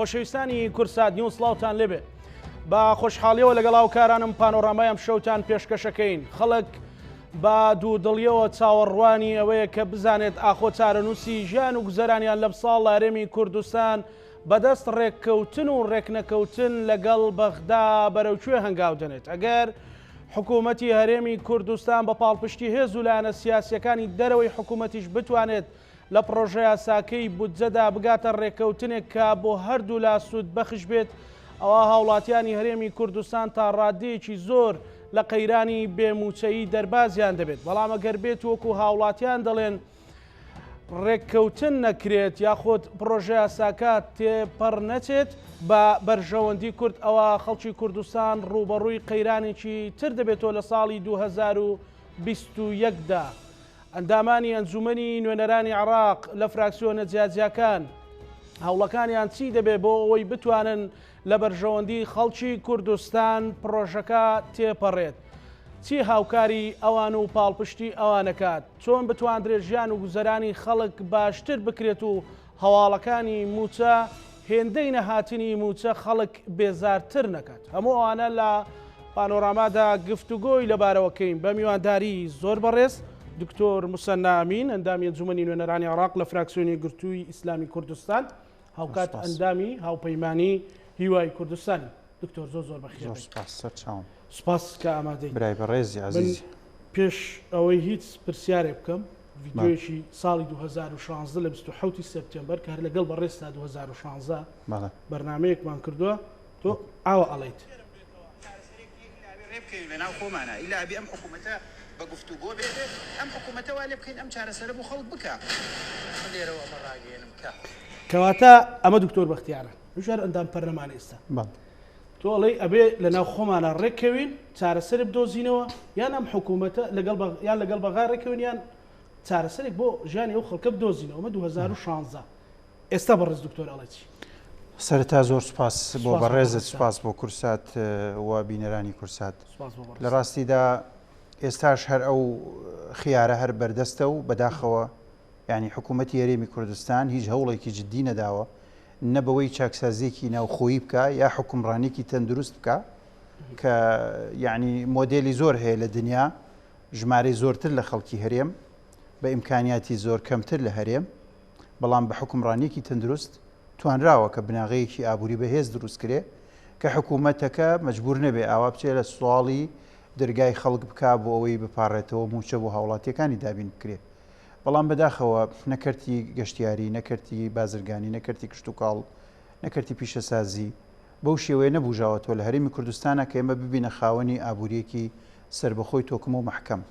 خۆشەویستانی کوردسات نیوز سڵاوتان لێبێ بە خۆشحاڵیەوە لەگەڵ هاوکارانم پانۆرامای ئەم شەوتان پێشکەشەکەین خەڵک بە دوودڵیەوە چاوەڕوانی ئەوەیە کە بزانێت ئاخۆ چارەنووسی ژیان و گوزەرانیان لەم ساڵ لە هەرێمی کوردستان بەدەست ڕێککەوتن و ڕێکنەکەوتن لەگەڵ بەغدا بەرەو کوێ هەنگاو دەنێت ئەگەر حکوومەتی هەرێمی کوردستان بە پاڵپشتی هێز و لایەنە سیاسیەکانی دەرەوەی حکوومەتیش بتوانێت لە پڕۆژەیاساکەی بودجەدا بگاتە ڕێککەوتنێک کە بۆ هەردوولا سوودبەخش بێت، ئەوا هاوڵاتیانی هەرێمی کوردستان تا ڕاددەیەکی زۆر لە قەیرانی بێ مووچەیی دەربازیان دەبێت، بەڵام ئەگەر بێت وەکو هاوڵاتیان دەڵێن ڕێککەوتن نەکرێت یاخود پڕۆژەیاساکە تێپەڕ نەچێت بە بەرژەوەندی کورد ئەوا خەڵکی کوردستان ڕووبەڕووی قەیرانێکی تر دەبێتەوە لە ساڵی 2021 دا. ئەندامانی ئەنجوومەنی نوێنەرانی عێراق لە فراکسیۆنە جیاجیاکان هەوڵەکانیان چی دەبێت بۆ ئەوەی بتوانن لە بەرژەوەندی خەڵکی کوردستان پڕۆژەکە تێپەڕێت؟ چی هاوکاری ئەوان و پاڵپشتی ئەوانەکات؟ چۆن بتواندرێت ژیان و گوزەرانی خەڵک باشتر بکرێت و هەواڵەکانی مووچە هێندەی نەهاتنی مووچە خەڵک بێزارتر نەکات؟ هەموو ئەوانە لە پانۆرامادا گفتوگۆی لەبارەوە کەین بە میوانداری زۆر بەڕێز دکتۆر موسەننا ئەمین ئەندامی ئەنجومەنی نوێنەرانی عێراق لە فراکسیۆنی یەکگرتووی ئیسلامی کوردستان هاوکات ئەندامی هاوپەیمانی هیوای کوردستانی دکتۆر زۆر زۆر بەخێر زۆر سپاس سەرچاوم سپاس کە ئامادەی برای بەڕێزی عەزیز پێش ئەوەی هیچ پرسیارێک بکەم ڤیدیۆیەکی ساڵی 2016 لە 27 سپتێمبەر کە هەر لەگەڵ بەڕێزتا 2016 بەرنمەیەکمان کردووە تۆ ئاوا ئەڵێیت. رێ بکەوین لە ناو خۆمانا ئیلا ئەبێ ئەم حکوومەتە بە گفتوگۆ بێ ئەم حکوومەتە وا لێ بکەین ئەم چارەسەرە بۆ خەڵک بکا. من لێرەوە ئەمە ڕاگەیەنم کە. کەواتە ئەمە دکتۆر بەختیارە ئەویش هەر ئەندام پەرلەمانە ئێستا. بەڵێ. تۆ ئەڵێی ئەبێ لە ناو خۆمانا ڕێککەوین چارەسەرێ بدۆزینەوە یان ئەم حکوومەتە لەگەڵ بە یان لەگەڵ بەغا ڕێککەوین یان چارەسەرێک بۆ ژیانی ئەو خەڵکە بدۆزینەوە ئەمە 2016. ئێستا بەڕێز دکتۆر ئەڵێ چی؟ سەرەتا زۆر سوپاس بۆ بەڕێزت سوپاس بۆ کورسات و بینەرانی کورسات لە ڕاستیدا ئێستاش هەر ئەو خیارە هەر بەردەستە و بەداخەوە ینی حکوومەتی هەرێمی کوردستان هیچ هەوڵێکی جددی نەداوە نە بەوەی چاکسازیەکی ناوخۆیی بکە یا حکومڕانێکی تەندروست بکە کە یعنی مۆدێلی زۆر هەیە لە دنیا ژمارەی زۆرتر لە خەڵکی هەرێم بە ئیمکانیاتی زۆر کەمتر لە هەرێم بەڵام بە حوکمڕانییەکی تەندروست توانراوە کە بناغەیەکی ئابووری بەهێز دروست کرێ کە حکوومەتەکە مەجبوور نەبێ ئاوا بچێ لە سواڵی درگای خەڵک بکا بۆ ئەوەی بپاڕێتەوە مووچە بۆ هاوڵاتییەکانی دابین بکرێ. بەڵام بەداخەوە نە کەرتی گەشتیاری، نە کەرتی بازرگانی، نە کەرتی کشتوکاڵ، نە کەرتی پیشەسازی بەو شێوەیە نەبووژاوەتەوە لە هەرێمی کوردستانا کە ئێمە ببینە خاوەنی ئابوورییەکی سەربەخۆی تۆکمە و مەحکەم.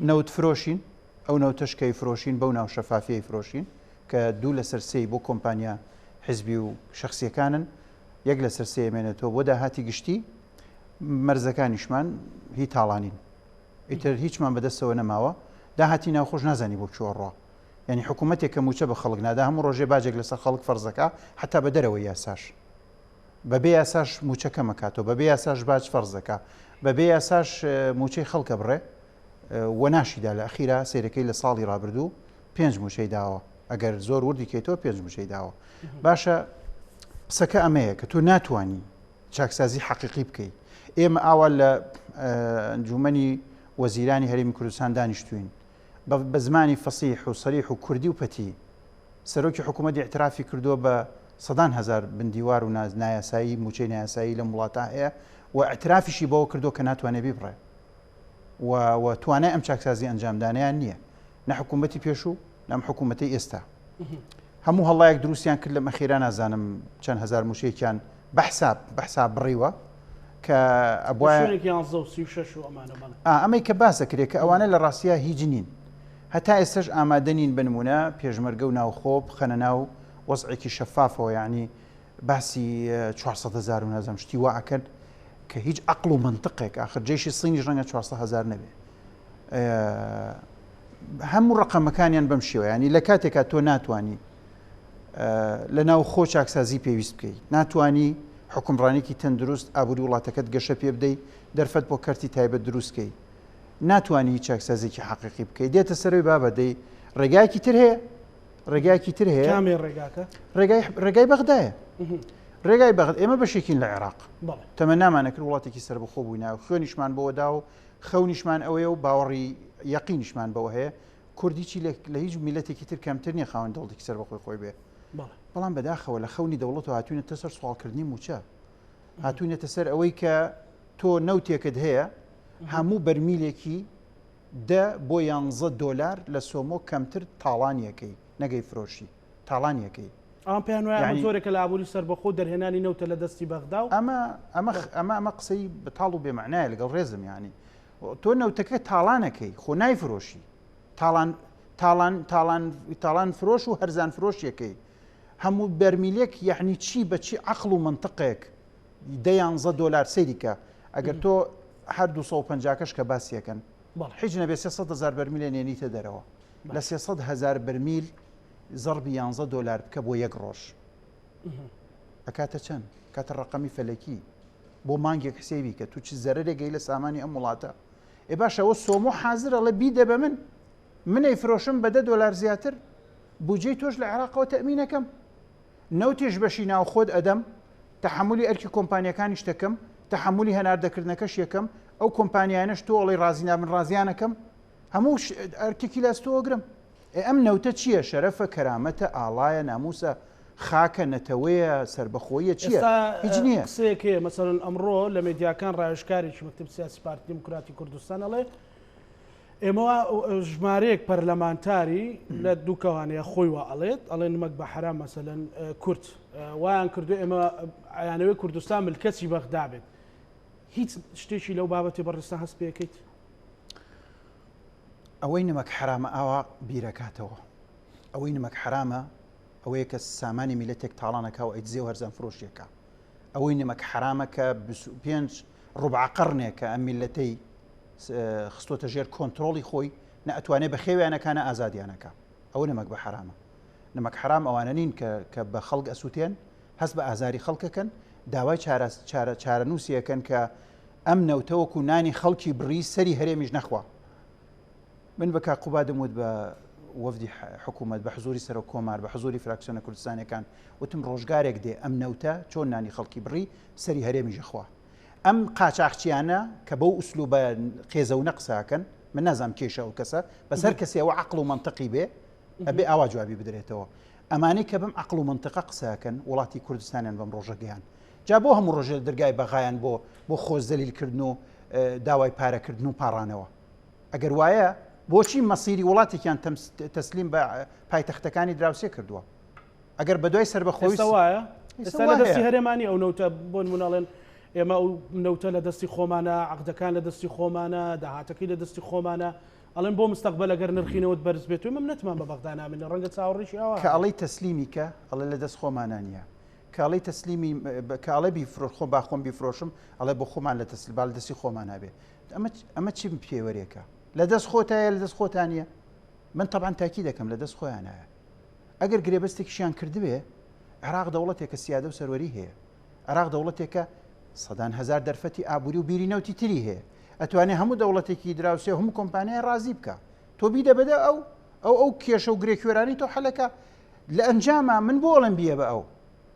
نەوت فرۆشین، ئەو نەوتەش کە ئەیفرۆشین بەو ناو شەفافیە ئەیفرۆشین کە دوو لەسەر سێی بۆ کۆمپانیا حزبی و شەخسیەکانن یەک لەسەر سێ ئەمێنێتەوە بۆ داهاتی گشتی مەرزەکانیشمان هی تاڵانین ئیتر هیچمان بەدەستەوە نەماوە داهاتی ناوخۆش نازانی بۆ کوێ ڕوا یعنی حکوومەتێک کە موچە بە خەڵک نادا هەموو ڕۆژێ باجێک لەسەر خەڵک فەرزەکە حتا بە دەرەوەی یاساش بەبێ یاساش موچە کەمەکاتەوە بەبێ یاساش باج فەرزەکە بەبێ یاساش موچەی خەڵکە بڕێ و ناشیدا لە ئەخیرا سەیرەکەی لە ساڵی ڕابردوو پێنج موچەی داوە ئەگەر زۆر وردی کەیتەوە پێنج موچەی داوە باشە قسەکە ئەمەیە کە تۆ ناتوانی چاکسازی حەقیقی بکەیت ئێمە ئاوا لە ئەنجومەنی وەزیرانی هەرێمی کوردستان دانیشتوین بە زمانی فەسیح و سەریح و کوردی و پەتی سەرۆکی حکوومەت اعترافی کردووە بە سەدان هزار بندیوار و نایاسایی موچەی نایاسایی لەم وڵاتە هەیە و اعترافیشی بەوە کردووە کە ناتوانێت بیبڕێ و و توانای ئەم چاکسازی ئەنجامدانیان نییە نە حکوومەتی پێشوو نەم حکوومەتی ئێستا هەموو هەڵایەک دروستیان کرد لە مەخیرا نازانم چەند هزار موشەیەکیان بەحساب بەحساب بڕیوە کە ئەبوایە ئەمەی کە باسە کرێ کە ئەوانە لە ڕاستیا هیچ نین هەتا ئێستش ئامادە نین بنمونە پێشمەرگە و ناوخۆ بخەنە ناو وەزعێکی شەفافەوە یعنی باسی 400 هزار و نازم شتی وا ئەکەن کە هیچ عقل و منطقێک آخر جێشی سینیش ڕەنگە 400 هزار نەبێ هەموو ڕقەمەکانیان بەم شێوە ینی لە کاتێکا تۆ ناتانی لە ناو خۆ چاکسازی پێویست بکەیت ناتانی حکومڕانێکی تەندروست ئابووری وڵاتەکەت گەشە پێ بدەیت دەرفەت بۆ کەرتی تایبەت دروستکەی ناتوانانی هیچ چاکسازێکی حەقیقی بکەیت دێتە سەرەوەی بابە دەی ڕێگایەکی تر هەیە ڕێگایەکی تر هەیە کامێ ڕێگاکە ڕێگای ڕێگای بەغدایە. ڕێگای بەغد ئێمە بەشێکین لە عێراق تەمەنامان نەکرد وڵاتێکی سەربەخۆ بووینە و خوێنیشمان بۆ دا و خەونیشمان ئەوەیە و باوەڕی یەقینیشمان بەوە هەیە کورد هیچی لە هیچ میلەتێکی تر کەمتر نییە خاوەن دەوڵەتێکی سەربەخۆی خۆی بێ بەڵام بەداخەوە لە خەونی دەوڵەت هاتوینەتە سەر سواڵکردنی موچە هاتوینەتە سەر ئەوەی کە تۆ نەوتێکت هەیە هەموو بەرمیلێکی دە بۆ یانزە دۆلار لە سۆمۆ کەمتر تاڵانیەکەی نەگەی فرۆشی تاڵانیەکەی. ئەوان پێیان وایە ئەمە جۆرێکە لە ئابووری سەربەخۆ و دەرهێنانی نەوتە لە دەستی بەغدا و. ئەمە ئەمە ئەمە ئەمە قسەی بەتاڵ و بێمەعنایە لەگەڵ ڕێزم یانی تۆ نەوتەکە تاڵانەکەی خۆ نایفرۆشی تاڵان تاڵان تاڵان تاڵان فرۆش و هەرزان فرۆشیەکەی هەموو بەرمیلێک یعنی چی بە چی عەقڵ و مەنتقێک دە یانزە دۆلار سەیری کە ئەگەر تۆ هەر 250 کەش کە باسیەکەن هیچ نەبێ 300 هزار بەرمیلێ نێنیتە دەرەوە لە 300 هزار بەرمیل زەڕبی یانزە دۆلار بکە بۆ یەک ڕۆژ ئەکاتە چەند؟ کاتە ڕقەمی فەلەکی بۆ مانگێک حسێبی کە تو چ زەرەرێک گەی لە سامانی ئەم وڵاتە ئێ باشە ئەوە سۆمۆ حازرە ئەڵێ بیدە بە من منەی فرۆشم بە دە دۆلار زیاتر بودجەی تۆش لە عێراقەوە تەئمینەکەم نەوتیش بەشی ناوخۆت ئەدەم تەحەمولی ئەرکی کۆمپانیەکانیش دەکەم تەحەمولی هەناردەکردنەکەش یەکەم ئەو کۆمپانیانەش تۆ ئەڵێی ڕازی نابن ڕازیانەکەم هەموو ئەرکێکی لە ئەستۆ ئەگرم ئێ ئەم نەوتە چییە شەرەفە کەرامەتە ئاڵایە ناموسە خاکە نەتەوەیە سەربەخۆیە چییە ئێستا هیچ نییە. قسەیەک هەیە مەسەلەن ئەمڕۆ لە مێدیاکان ڕاوێژکارێکی مەکتەب سیاسی پارتی دیموکراتی کوردستان ئەڵێ ئێمە ژمارەیەک پەرلەمانتاری لە دووکەوانەیە خۆی وا ئەڵێت ئەڵێ نمەک بە حەرام مەسەلەن کورد وایان کردو ئێمە ئەیانەوێت کوردستان ملکەچی بەغدا بێت هیچ شتێکی لەو بابەتی بەڕێزتان هەست پێکەیت؟ ئەوەی نمەک حەرامە ئاوا بیرەکاتەوە ئەوەی نمەک حەرامە ئەوەیە کە سامانی میلەتێک تاڵانەکە و ئەیدزێ و هەرزان فرۆشیەکە ئەوەی نمەک حەرامە کە پێنج ڕوبع قەرنێکە ئەم میلەتەی خستۆتە ژێر کۆنتترۆڵی خۆی نە ئەتوانێ بە خێویانەکە نە ئازادیانەکە ئەوە نمەک بە حەرامە نمەک حرام ئەوانە نین کە کە بە خەڵک ئەسووتێن هەست بە ئازاری خەڵکەکەن داوای چارە چارە چارەنووسیەکەن کە ئەم نەوتە وەکو نانی خەڵکی بڕی سەری هەرێمیش نەخوا. من بە کاک قوبادم وت بە وەفدی حکوومەت بە حزوری سەرۆک کۆمار بە حزوری فراکسیۆنە کوردستانیەکان وتم ڕۆژگارێک دێ ئەم نەوتە چۆن نانی خەڵکی بڕی سەری هەرێمیش ئەخوا. ئەم قاچاخچیانە کە بەو ئوسلوبە قێزەونە قسەکەن من نازانم کێشە ئەو کەسە بەس هەر کەسێ ئەوە عەقڵ و مەنتقی بێ ئەبێ ئاوا جوابی بدرێتەوە. ئەمانەی کە بەم عەقڵ و مەنتقە قسەکەن وڵاتی کوردستانیان بەم ڕۆژە گەیاند. جا بۆ هەموو ڕۆژێ لە دەرگای بەغایان بۆ بۆ خۆ زەلیل کردن و داوای پارە کردن و پاڕانەوە؟ ئەگەر وایە بۆچی مەسیری وڵاتێکیان تەسلیم بە پایتەختەکانی دراوسێ کردووە؟ ئەگەر بەدوای سەربەخۆیی ئێستا وایە؟ ئێستا لە دەستی هەرێمانی ئەو نەوتە بۆ نموونە ئەڵێن ئێمە ئەو نەوتە لە دەستی خۆمانە، عەقدەکان لە دەستی خۆمانە، داهاتەکەی لە دەستی خۆمانە، ئەڵێن بۆ مستەقبەل ئەگەر نرخی نەوت بەرز بێت و ئێمە منەتمان بە بەغدا نامێنێ، ڕەنگە چاوەڕێکی ئاوا کە ئەڵێی تەسلیمی کە ئەڵێ لە دەست خۆمانا نییە. کە ئەڵێی تەسلیمی کە ئەڵێ بیفرۆش خۆم با خۆم بیفرۆشم ئەڵێ بۆ خۆمان لە تەسلی با لە دەستی خۆمان هەبێ ئەمە ئەمە چی پێوەرێکە لە دەست خۆتایە لە دەست خۆتان نییە من تەبعەن تاکی دەکەم لە دەست خۆیانایە ئەگەر گرێبەستێکیشیان کردبێ عێراق دەوڵەتێکە سیادە و سەروەری هەیە عێراق دەوڵەتێکە سەدان هەزار دەرفەتی ئابووری و بیری نەوتی تری هەیە ئەتوانێ هەموو دەوڵەتێکی دراوسێ و هەموو کۆمپانیای ڕازی بکە تۆ بیدە بەدە ئەو ئەو ئەو کێشە و گرێکوێرانی تۆ حەلەکە لە ئەنجاما من بۆ ئەڵێم بیە بە ئەو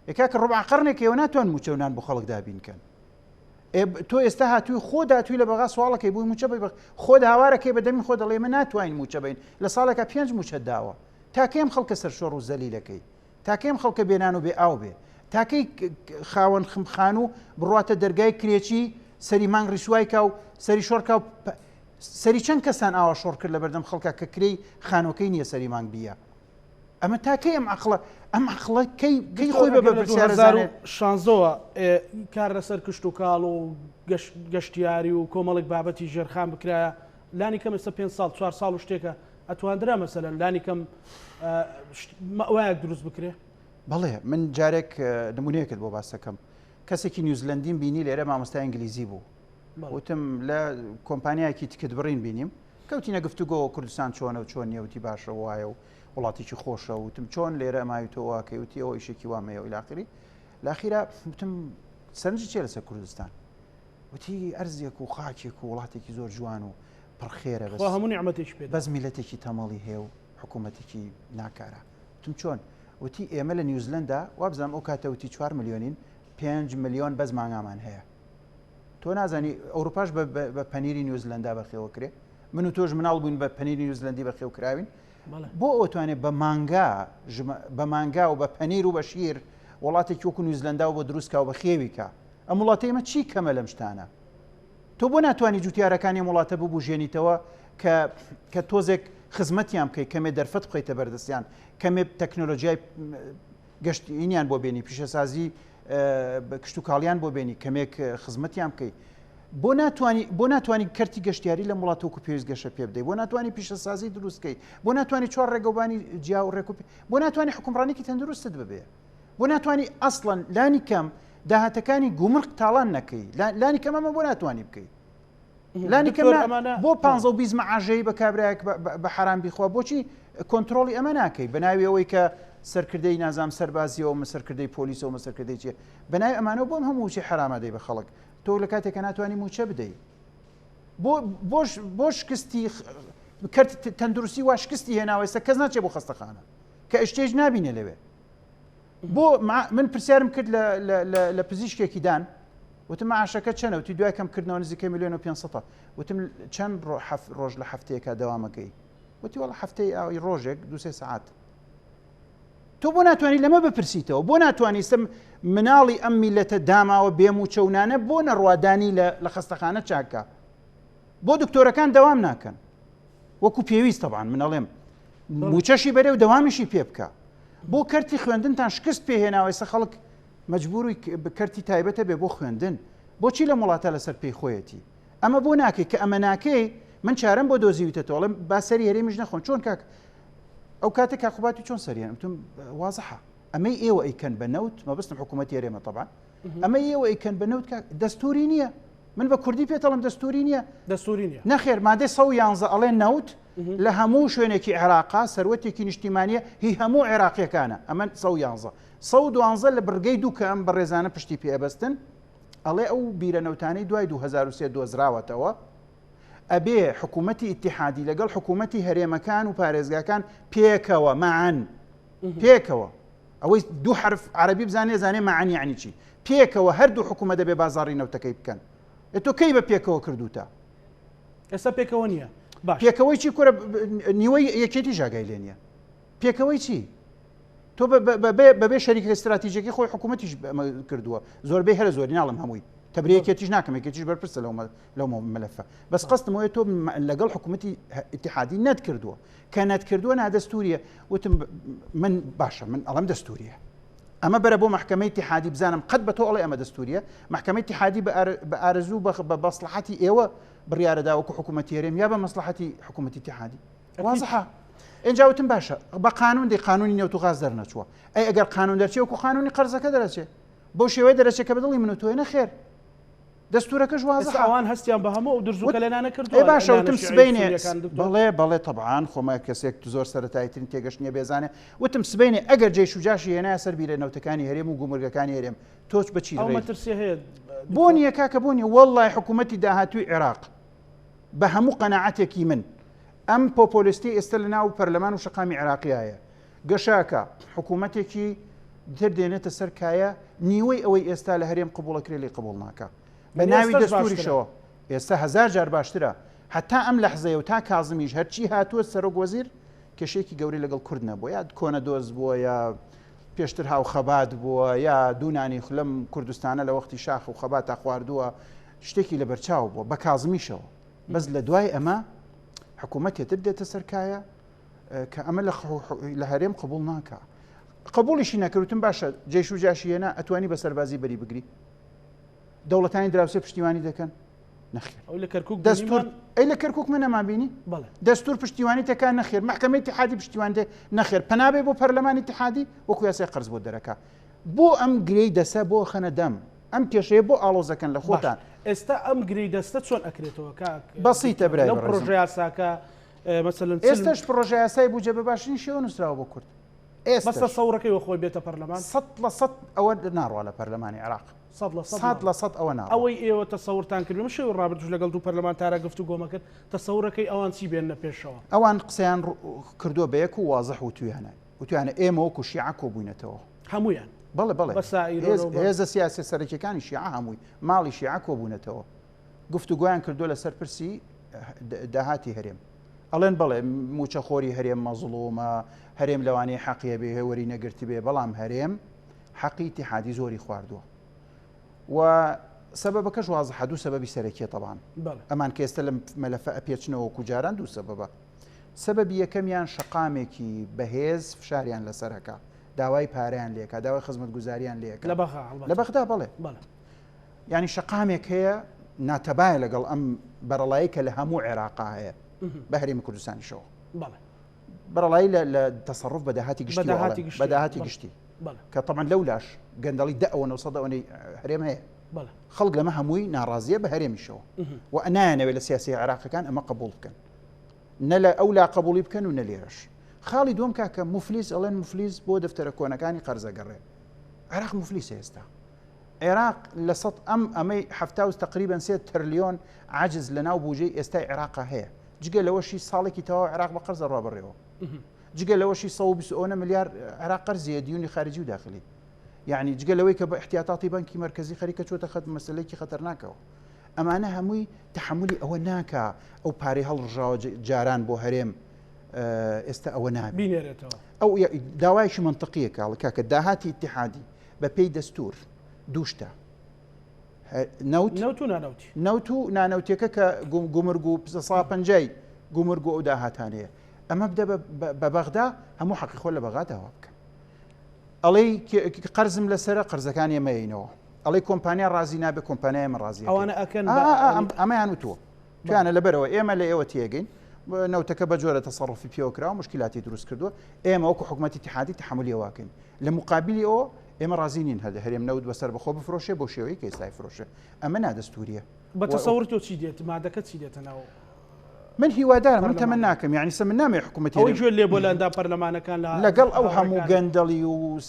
ئێ کاکە ڕوبع قەرنێکە ئێوە ناتوان موچە و نان بۆ خەڵک دابین کەن ئێ تۆ ئێستا هاتووی خۆ داتووی لە بەغا سواڵەکەی بووی موچە بی خۆت هاوارەکەی بە دەمی خۆ دەڵێ ئێمە ناتوانین موچە بین لە ساڵێکا پێنج موچە داوە تاکەی ئەم خەڵکە سەرشۆڕ و زەلیلەکەی تاکەی ئەم خەڵکە بێنان و بێ ئاو بێ تاکەی خاوەن خمخان و بڕاتە دەرگای کرێچی سەری مانگ ڕیسوای کا و سەری شۆڕکا و سەری چەند کەسان ئاوا شۆڕ کرد لە بەردەم خەڵکە کە کرێی خانۆکەی نییە سەری مانگ بیە ئەمە تا کەی ئەم عەقڵە ئەم عەقڵە کەی کەی خۆی بە بەرپرسیار ئەزانێت؟ 2016ەوە کار لەسەر کشتوکاڵ و گەشتیاری و کۆمەڵێک بابەتی ژێرخان بکرایە لانی کەم ئێستا پێنج ساڵ چوار ساڵ و شتێکە ئەتواندرا مەسەلەن لانی کەم مەوایەک دروست بکرێ؟ بەڵێ من جارێک نمونەیەکت بۆ باسەکەم کەسێکی نیوزلندیم بینی لێرە مامۆستای ئینگلیزی بوو وتم لە کۆمپانیایەکی تکت بڕین بینیم کەوتینە گفتوگۆ کوردستان چۆنە و چۆن نیە وتی باشە وایە و وڵاتێکی خۆشە وتم چۆن لێرە ئەماویتەوە واکەی وتی ئەوە ئیشێکی وام هەیە و ئیلاخری لاخیرا وتم سەرنجی چیە لەسەر کوردستان وتی ئەرزێک و خاکێک و وڵاتێکی زۆر جوان و پڕخێرە بەس خوا هەموو نیعمەتێکی پێ بەس میلەتێکی تەمەڵی هەیە و حکوومەتێکی ناکارە وتم چۆن وتی ئێمە لە نیوزلەندا وابزانم ئەو کاتە وتی چوار ملیۆنین 5 ملیۆن بەس مانگامان هەیە. تۆ نازانی ئەوروپاش بە پەنیری نیوزلەندا بەخێوە کرێ؟ من و تۆش مناڵ بووین بە پەنیری نیوزلەندی بەخێو کراوین. بۆ ئەوتوانێ بە مانگا بە مانگا و بە پەنیر و بە شیر وڵاتێکی وەکو نیوزلەندا و بۆ دروست کا و بە خێوی کا. ئەم وڵاتەی ئێمە چی کەمە لەم شتانە؟ تۆ بۆ ناتوانی جوتیارەکانی ئەم وڵاتە ببوژێنیتەوە کە کە تۆزێک خزمەتیان بکەیت کەمێ دەرفەت بخەیتە بەردەستیان کەمێ تەکنۆلۆژیای گەشتینیان بۆ بێنی پیشەسازی کشتتوکاڵیان بۆ بێنی کەمێک خزمەتیان بکەیت بۆ ناتوانانی بۆ ناتوانانی کەرتی گەشتیاری لە وڵات وەکو پێویست گەشە پێ بدەیت بۆ ناتوانانی پیشەسازی دروستکەی بۆ ناتوانانی چوار ڕێگەوبانی جیا و ڕێک بۆ ناتوانانی حکومڕانێکی تەندروستت ببێ بۆ ناتوانی ئەسڵەن لانی کەم داهاتەکانی گومرگ تاڵان نەکەی لانی کەم ئەمە بۆ ناتوانی بکەی لانی کەم بۆ 15 مەعاژەی بە کابراایەک بە حرام بیخوا بۆچی کۆنتترۆلی ئەمە ناکەی بە ناوی ئەوەی کە سەرکردەی نازام سەربازیەوە مە سەرکردەی پۆلیسەوە مە سەرکردەی چیە بە ناوی ئەمانەوە بۆم هەموو چی حرامە دەی بە خەڵک تۆ لە کاتێک کە ناتوانانی موچە بدەیت بۆ بۆش بۆ شکستی کەرت تەندروستی وا شکستی هێناوە ئێستا کەس ناچێ بۆ خەستەخانە کە ئەشتێش نابینێ لەوێ بۆ من پرسیارم کرد لە پزیشکێکی دان وتم معاشەکە چەنە وتی دوای کەم کردنەوە نزیکە میلیۆن و 500 وتم چەند ڕۆژ لە هەفتەیەکە دەوامەکەی وتی وەڵا هەفتەی ئاوی ڕۆژێک دوسێ سعات تۆ بۆ ناتوانانی لەمە بپرسیتەوە بۆ ناتوانانی سم مناڵی ئەم میلەتە داماوە بێ موچەونانە بۆ نەڕوادانی لە خەستەخانە چاکە بۆ دکتۆرەکان دەوام ناکەن وەکو پێویست تەبان من ئەڵێم موچەشی بەرێ و دەوامیشی پێ بکە بۆ کەرتی خوێندنتان شکست پێهێناوە ئێستا خەڵک مەجبوری کەرتی تایبەتە بێ بۆ خوێندن بۆچی لەم وڵاتە لەسەر پێی خۆیەتی ئەمە بۆ ناکەی کە ئەمە ناکەی من چارەم بۆ دۆزیوتەتەوە ئەڵێم با سەری هەرێمیش نەخۆن چۆن کاک ئەو کاتێک کاقوباتی چۆن سەریان وتم وازحە ئەمەی ئێوە ئەیکەن بە نەوت مەبەستم حکوومەتی هەرێمە تەبان ئەمە ئێوە ئەیکەن بە نەوت کاک دەستوری نییە من بە کوردی پێتەڵم دەستوری نییە دەستوری نییە نەخێر مادەی 111 ئەڵێ نەوت لە هەموو شوێنێکی عێراقا سەروەتێکی نیشتیمانیە هی هەموو عێراقیەکانە ئەمە 111 112 لە بڕگەی دوو کە ئەم بەڕێزانە پشتی پێ ئەبەستن ئەڵێ ئەو بیرە نەوتانەی دوای 2003 دۆزراوەتەوە ئەبێ حکوومەتی ئیتیحادی لەگەڵ حکوومەتی هەرێمەکان و پارێزگاکان پێکەوە معەن پێکەوە ئەوەی دوو حرف عربی بزانێ زانێ معەن یعنی چی پێکەوە هەردوو حکوومەت دەبێ بازاڕی نەوتەکەی بکەن تۆ کەی بە پێکەوە کردوتە ئێستا پێکەوە نییە باش پێکەوەی چی کورە نیوەی یەکێتی ژاگای لێ نییە پێکەوەی چی تۆ بەبێ شەریکە استراتیژەکەی خۆی حکوومەتیش کردووە زۆربەی هەرە زۆری ناڵم هەمووی تەبرێکێتیش ناکەم یەکێتیش بەرپرسە لەو لەو مەلەفە بەس قەستم ئەوەیە تۆ لەگەڵ حکوومەتی ئیتیحادی نەتکردووە کە نەتکردووە نادەستوریە وتم من باشە من ئەڵم دەستوریە ئەمە بەرە بۆ مەحکەمەی ئیتیحادی بزانم قەت بە تۆ ئەڵێ ئەمە دەستوریە مەحکەمەی ئیتیحادی بە ئارەزوو بە مەسڵەحەتی ئێوە بڕیارەدا وەکو حکوومەتی هەرێم یا بە مەسڵەحەتی حکوومەتی ئیتیحادی وازحە ئینجا وتم باشە بە قانون دی قانونی نەوت و غاز دەرنەچووە ئەی ئەگەر قانون دەرچێ وەکو قانونی قەرزەکە دەرەچێ بەو شێوەیە دەرەچێ کە بە دڵی من و تۆیە نەخێر دەستورەکەش وازحە. ئێستا ئەوان هەستیان بە هەموو ئەو درز و کەلێنانە کردووە ئێ باشە لایەنە وتم شیعی و سبەینێ سونیەکان دکتۆر؟ بەڵێ بەڵێ تەبعان خۆما کەسێک زۆر سەرەتاییترین تێگەشتنیە بێزانێ وتم سبەینێ ئەگەر جەیش و جاشی هێنایە سەر بیرە نەوتەکانی هەرێم و گومرگەکانی هەرێم تۆ بە چی ئەو ڕێی مەترسیە هەیە بۆ دکتۆر؟ نییە کاکە بۆ نییە وەڵڵای حکوومەتی داهاتووی عێراق بە هەموو قەناعەتێکی من ئەم پۆپۆلیستی ئێستا لە ناو پەرلەمان و شەقامی عێراقیایە گەشاکە حکوومەتێکی تر دێنێتە سەر کایە نیوەی ئەوەی ئێستا لە هەرێم قبوڵەکرێ لێی قبوڵ ناکا بە ناوی دەستوریشەوە ئێستا هەزار جار باشترە هەتا ئەم لەحزەیە و تا کازمیش هەرچی هاتووە سەرۆک وەزیر کێشەیەکی گەورەی لەگەڵ کورد نەبووە یا کۆنە دۆست بووە یا پێشتر هاوخەبات بووە یا دوونانی خلم کوردستانە لە وەختی شاخ و خەباتا خواردووە شتێکی لەبەرچاو بووە بە کازمیشەوە بەس لە دوای ئەمە حکوومەتێتر دێتە سەرکایە کە ئەمە لە هەرێم قبول ناکە قبولیشی نەکردوتم باشە جێش و جاشی هێنا ئەتوانی بە سەربازی بەری بگری دەوڵەتانی دراوسێ پشتیوانی دەکەن نەخێر ئەو لە کەرکک دەستور ئەی لە کەرکک من نەمابینی دەستور پشتیوانی تەکان نەخێر محکمەی اتحادی پشتیوان دێ نەخێر پەنابێ بۆ پەرلەمانی اتحادی وەکو یاسای قەرز بۆ دەرەکە بۆ ئەم گرێی دەسە بۆ خەنە دەم ئەم کێشەیە بۆ ئاڵۆزەکەن لە خۆتان ئێستا ئەم گرێی دەستە چۆن ئەکرێتەوە کاک بەسیتە برای لەو پرۆژە یاساکە مەسەلەن ئێستاش پرۆژە یاسای بودجە بە باشترین شێوە نووسراوە بۆ کورد ئێستا بەس تەسەورەکەی وە خۆی بێتە پەرلەمان 100% ئەوە ناڕوا لە پەرلەمانی عێراق 100% ئەوە ناڕوا ئەوەی ئێوە تەسەورتان کرد من شەوی ڕابردووش لەگەڵ دوو پەرلەمانتارە گفتوگۆمە کرد تەسەورەکەی ئەوان چی بێننە پێشەوە؟ ئەوان قسەیان کردووە بە یەک و وازح وتویانە وتویانە ئێمە وەکو شیعە کۆبووینەتەوە هەموویان. بەڵێ بەڵێ بە سائیرۆنەوە بە. هێزە سیاسیە سەرەکیەکانی شیعە هەمووی ماڵی شیعە کۆبوونەتەوە گفتوگۆیان کردووە لەسەر پرسی داهاتی هەرێم ئەڵێن بەڵێ موچەخۆری هەرێم مەزڵومە هەرێم لەوانەیە حەقیە بێ هێوەری نەگرتبێ بەڵام هەرێم حەقی ئیتیحادی زۆری خواردووە و سەبەبەکەش وازحە دوو سەبەبی سەرەکیە تەبان ئەمان کە ئێستا لەم مەلەفە ئەپێچنەوە وەکو جاران دوو سەبەبە سەبەبی یەکەمیان شەقامێکی بەهێز فشاریان لەسەرەکە داوای پارەیان لێکا داوای خزمەتگوزاریان لێکا لە بەغا لە بەغدا بەڵێ ینی شەقامێک هەیە ناتەبایە لەگەڵ ئەم بەرەڵایی کە لە هەموو عێراقا هەیە بە هەرێمی کوردستانیشەوە بەرەڵایی لە تەسەڕوف بە داهاتی گشتی بە داهاتی گشتی کە تەبعەن لەولاش گەندەڵی دە ئەوەنە و سەد ئەوەنەی هەرێم هەیە خەڵک لەمە هەمووی ناڕازیە بە هەرێمیشەوە و نایانەوێت لە سیاسی عێراقەکان ئەمە قبوڵ بکەن نە لە ئەو لا قبوڵی بکەن و نە لێرەش خاڵی دوم کاکە مفلیس ئەڵێن مفلیس بۆ دەفتەرە کۆنەکانی قەرزەگەڕێ عێراق مفلیس ئێستا عێراق لە سەد ئەم ئەمەی هەفتا و تقریبا سێ ترلیۆن عجز لە ناو بوجەی ئێستای عێراقا هەیە جگە لەوەشی ساڵێکی تەواو عێراق بە قەرزە ڕوا بەڕێوە جگە لەوەشی 120 ئەوەنە ملیار عێراق قەرزیە دیونی خارجی و داخلی یعنی جگە لەوەی کە بە احتیاطاتی بانکی مەرکەزی خەریکە چۆتە خەت مەسلەیەکی خەتەرناکەوە ئەمانە هەمووی تحملی ئەوە ناکا ئەو پارەی هەڵڕژاوە جاران بۆ هەرێم ئێستا ئەوە نابێت بینێرێتەوە ئەو داوایەکی منطقیە کاڵ کاکە داهاتی اتحادی بە پێی دەستور دووشتە نەوت نەوت و نانەوتی نەوت و نانەوتەکە کە گومرگ و سا پەنجای گومرگ و ئەو داهاتانەیە ئەمە بدە بە بەغدا هەموو حەقی خۆ لە بەغا داوا بکەن ئەڵێی قەرزم لەسرە قەرزەکان ئێمەینەوە ئەڵێ کۆمپانیا ڕازی نابێ کۆمپانیا ئێمە ڕازی ئەوانە ئەکەن ئەمەیان وتووە توانە لەبەرەوە ئێمە لە ئێوە تێگەین نەوتەکە بە جۆرە تەسەڕفی پێوە کراوە مشکلاتی دروست کردووە ئێمە وەکو حکوومەتی اتحادی تحملی واکەین لە مقابلی ئەوە ئێمە ڕازی نین هەر هەرێم نەوت بەسەر بەخۆ بفرۆشێ بۆ شێوەی کە ئێستای فرۆشێ ئەمە نادەستوریە بە تەسەور تۆ چی دێت مادەکە چی دێتە ناو من هیوادارم من تەمەن ناکەم یعنی سە من نامێ حکوومەتی ئەوەی گوێ لێ بۆ لە ئەندام پەرلەمانەکان لە لەگەڵ ئەو هەموو گەندەڵی و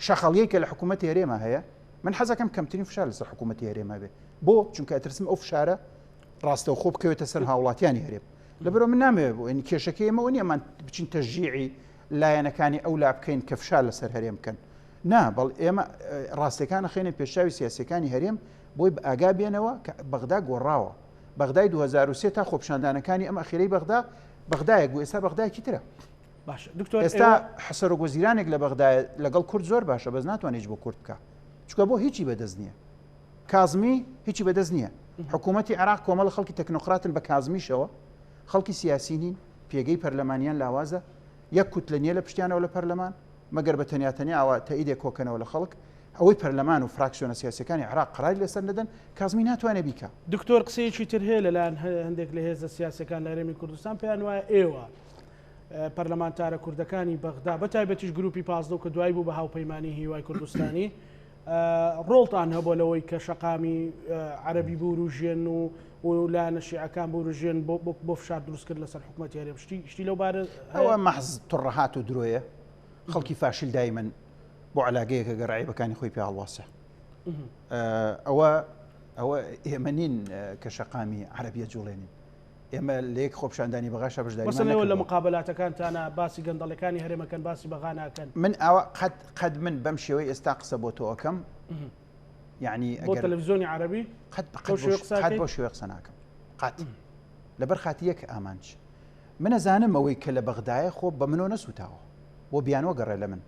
شەخەڵیەی کە لە حکوومەتی هەرێمە هەیە من حەزەکەم کەمترین فشار لەسەر حکوومەتی هەرێمە بێ بۆ چونکە ئەترسم ئەو فشارە ڕاستەوخۆ بکەوێتە سەر هاوڵاتیانی هەرێم لەبەرەوە من نامەوێت بۆ یعنی کێشەکەی ئێمە نییە من بچین تەشجیعی لایەنەکانی ئەو لا بکەین کە فشار لەسەر هەرێم بکەن نا بەڵ ئێمە ڕاستەکان خێنە پێشاوی سیاسەکانی هەرێم بۆی بە ئاگا بێنەوە کە بەغدا گۆڕاوە بەغدای 2023 تا خۆپشاندانەکانی ئەم ئەخیرەی بەغدا بەغدایەک بوو ئێستا بەغدایەکی ترە باشە دکتۆر ئێستا سەرۆک وەزیرانێک لە بەغدایە لەگەڵ کورد زۆر باشە بەس ناتوانێت هیچ بۆ کورد بکە چکە بۆ هیچی بەدەست نییە کازمی هیچی بەدەست نییە حکوومەتی عێراق کۆمەڵە خەڵکی تەکنۆقراتن بە کازمیشەوە خەڵکی سیاسی نین پێگەی پەرلەمانیان لاوازە یەک کوتلە نییە لە پشتیانەوە لە پەرلەمان مەگەر بە تەنیا تەنیا ئاوا تەئیدێک کۆکەنەوە لە خەڵک ئەوەی پەرلەمان و فراکسیۆنە سیاسیەکانی عێراق قەراری لەسەر نەدەن کازمی ناتوانێت بیکا. دکتۆر قسەیەکی تر هەیە لەلایەن هەندێک لە هێزە سیاسیەکان لە هەرێمی کوردستان پێیان وایە ئێوە پەرلەمانتارە کوردەکانی بەغدا بە تایبەتیش گروپی 15 کە دوای بوو بە هاوپەیمانی هیوای کوردستانی ڕۆڵتان هەبووە لەوەی کە شەقامی عەربی بوروژێن و و لایەنە شیعەکان بوروژێن بۆ فشار دروستکرد لەسەر حکوومەتی هەرێم شتی شتی لەو بارە ئەوە مەحز تڕەهات و درۆیە خەڵکی فاشل دایمەن بۆ علاگەیەکە گەر عیبەکانی خۆی پێ هەڵواسێ ئەوە ئەوە ئێمە نین کە شەقامی عەربیە جوڵێنین ئێمە لە یەک خۆپشاندانی بەغاشا بەشداریمانەوە لە مقابلاتەکانتانە باسی گەندەڵەکانی هەرێمەکەن باسی بەغا ناکەن من ئەوە قەت قەت من بەم شێوەی ئێستا قسە بۆ تۆ ئەەکەم یعنی بۆ تەلەڤزیۆنی عەربی قەت قەت بۆ شێوەی قسە ناکەم قەت لەبەر خاتی یەک ئامانج من ئەزانم ئەوەی کە لە بەغدایە خۆ بە منۆ نەسووتاوە بۆ بیانوە گەڕێ لە من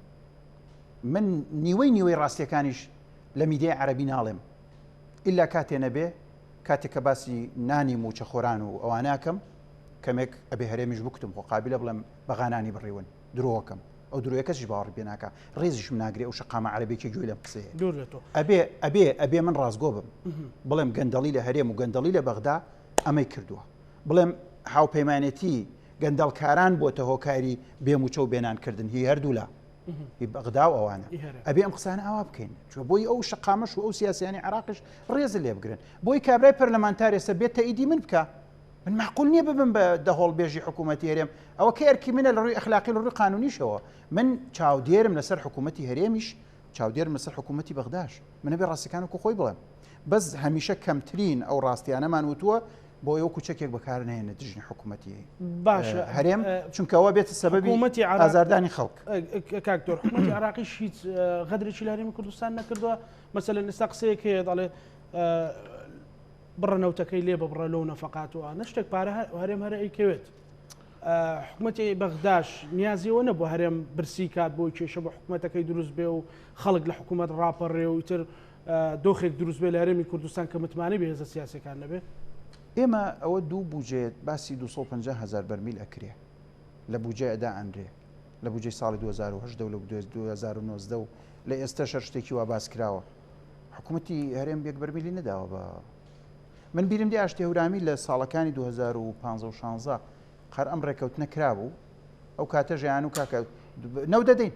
من نیوەی نیوەی ڕاستیەکانیش لە میدیای عەربی ناڵێم ئللا کاتێ نەبێ کاتێک کە باسی نانی موچەخۆران و ئەواناکەم کەمێک ئەبێ هەرێمیش بکوتم خۆ قابلە بڵێم بەغانانی بڕیون درۆکەم ئەو درۆیە کەسیش باوەڕی پێ ناکا ڕێزیشم ناگرێ ئەو شەقامە عەرەبێکی گوێی لەم قسەیە دوور لە تۆ ئەبێ ئەبێ ئەبێ من ڕاستگۆ بم بڵێم گەندەڵی لە هەرێم و گەندەڵی لە بەغدا ئەمەی کردووە بڵێم هاوپەیمانێتی گەندەڵکاران بۆتە هۆکاری بێموچە و بێنانکردن هی هەردوولا هی بەغدا و ئەوانە ئەبێ ئەم قسانە ئاوا بکەین چوە بۆی ئەو شەقامەش و ئەو سیاسیانی عراقش ڕێز لێ بگرن بۆی کابرای پەرلەمانتار ئێستا بێت تەئیدی من بکە من معقول نییە ببم بە دەهۆڵ بێژی حکوومەتی هەرێم ئەوە کە ئەرکی منە لە ڕووی ئەخلاقی لە ڕووی قانونیشەوە من چاودێرم لەسەر حکوومەتی هەرێمیش چاودێرم لەسەر حکوومەتی بەغداش منە بێ ڕاستەکان وەکو خۆی بڵێم بەس هەمیشە کەمترین ئەو ڕاستیانەمان وتووە. بۆ ئەوە کوچەکێک بەکار نهێنە دژی حکوومەتی باشە هەرێم چونکەەوە بێتە سەبەبی حکوومەتی ئازاردانی خەڵک کاکتۆر حکوومەتی عراقیش هیچ غەدرێکی لە هەرێمی کوردستان نەکردووە مەسەلەن ئێستا قسەیەک هەیە دەڵێ بڕە نەوتەکەی لێ ببڕە لەو نەفەقات و ئانە شتێک پارە هەرێم هەرە ئەیکەوێت حکوومەتی بەغداش نیازیەوە نەبوو هەرێم برسی کات بۆی کێشە بە حکوومەتەکەی دروست بێ و خەڵک لە حکوومەت ڕاپەڕێ و ئیتر دۆخێک دروست بێ لە هەرێمی کوردستان کە متمانەی بە هێزە سیاسەکان نەبێ. ئێمە ئەوە دوو بوجێت باسی 250 هزار بەرمیل ئەکرێ لە بوجێ ئەدا ئەنرێ لە بوجەی ساڵی 2018 و لە 2019 و لە ئێستەش هەر شتێکی وا باس کراوە حکوومەتی هەرێم یەک بەرمیلی نەداوە بە من بیرم دێ ئاشتی هەورامی لە ساڵەکانی 2015 و 16 قەر ئەم ڕێکەوتنە کرابوو ئەو کاتە ژیان و کاکە نەو دەدەین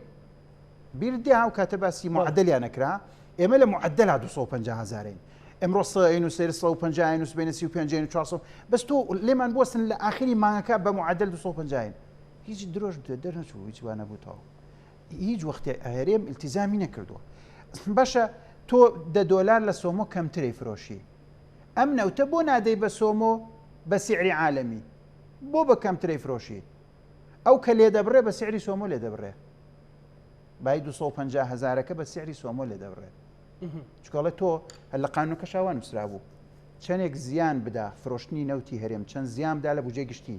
بیرت دێ ئەو کاتە باسی معدلیان نەکرا ئێمە لە معدلا 250 هزارین ئەمڕۆ سەین و سێر 150 و سبێنە 35 و 400 بەس تۆ لێمان بوەستن لە ئاخری مانگەکە بە معدل 250 هیچ درۆش دەرنەچوو هیچ وانە بوو تەواو هیچ وەختێ هەرێم التزامی نەکردووە باشە تۆ دە دۆلار لە سۆمۆ کەمترەی فرۆشی ئەم نەوتە بۆ نادەی بە سۆمۆ بە سعری عالەمی بۆ بە کەمترەی فرۆشی ئەو کە لێ دەبڕێ بە سعری سۆمۆ لێ دەبڕێ بای 250 هزارەکە بە سعری سۆمۆ لێ دەبڕێ چکەڵێ تۆ هەر لە قانونەکە شاوە نووسرا بوو چەندێک زیان بدا فرۆشتنی نەوتی هەرێم چەند زیان بدا لە بودجەی گشتی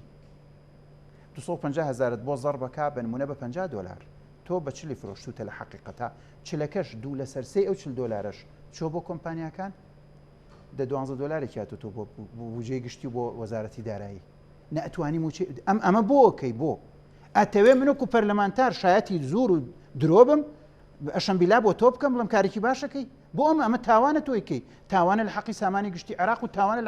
250 هەزارت بۆ زەڕبەکا بە نمونە بە 50 دۆلار تۆ بە چلی فرۆشتوتە لە حەقیقەتا چلەکەش دوو لەسەر سێی ئەو چل دۆلارەش چۆ بۆ کۆمپانیاکان دە دوانزە دۆلارێکی هاتۆ تۆ بۆ بودجەی گشتی و بۆ وەزارەتی دارایی نەئەتوانی موچەی ئەم ئەمە بۆ ئەکەی بۆ ئەتەوێ من وەکو پەرلەمانتار شایەتی زۆر و درۆ بم ئەشەم بیلا بۆ تۆ بکەم بڵم کارێکی باشەکەی بۆ ئەمە ئەمە تاوانە تۆی کەی تاوانە لە حەقی سامانی گشتی عێراق و تاوانە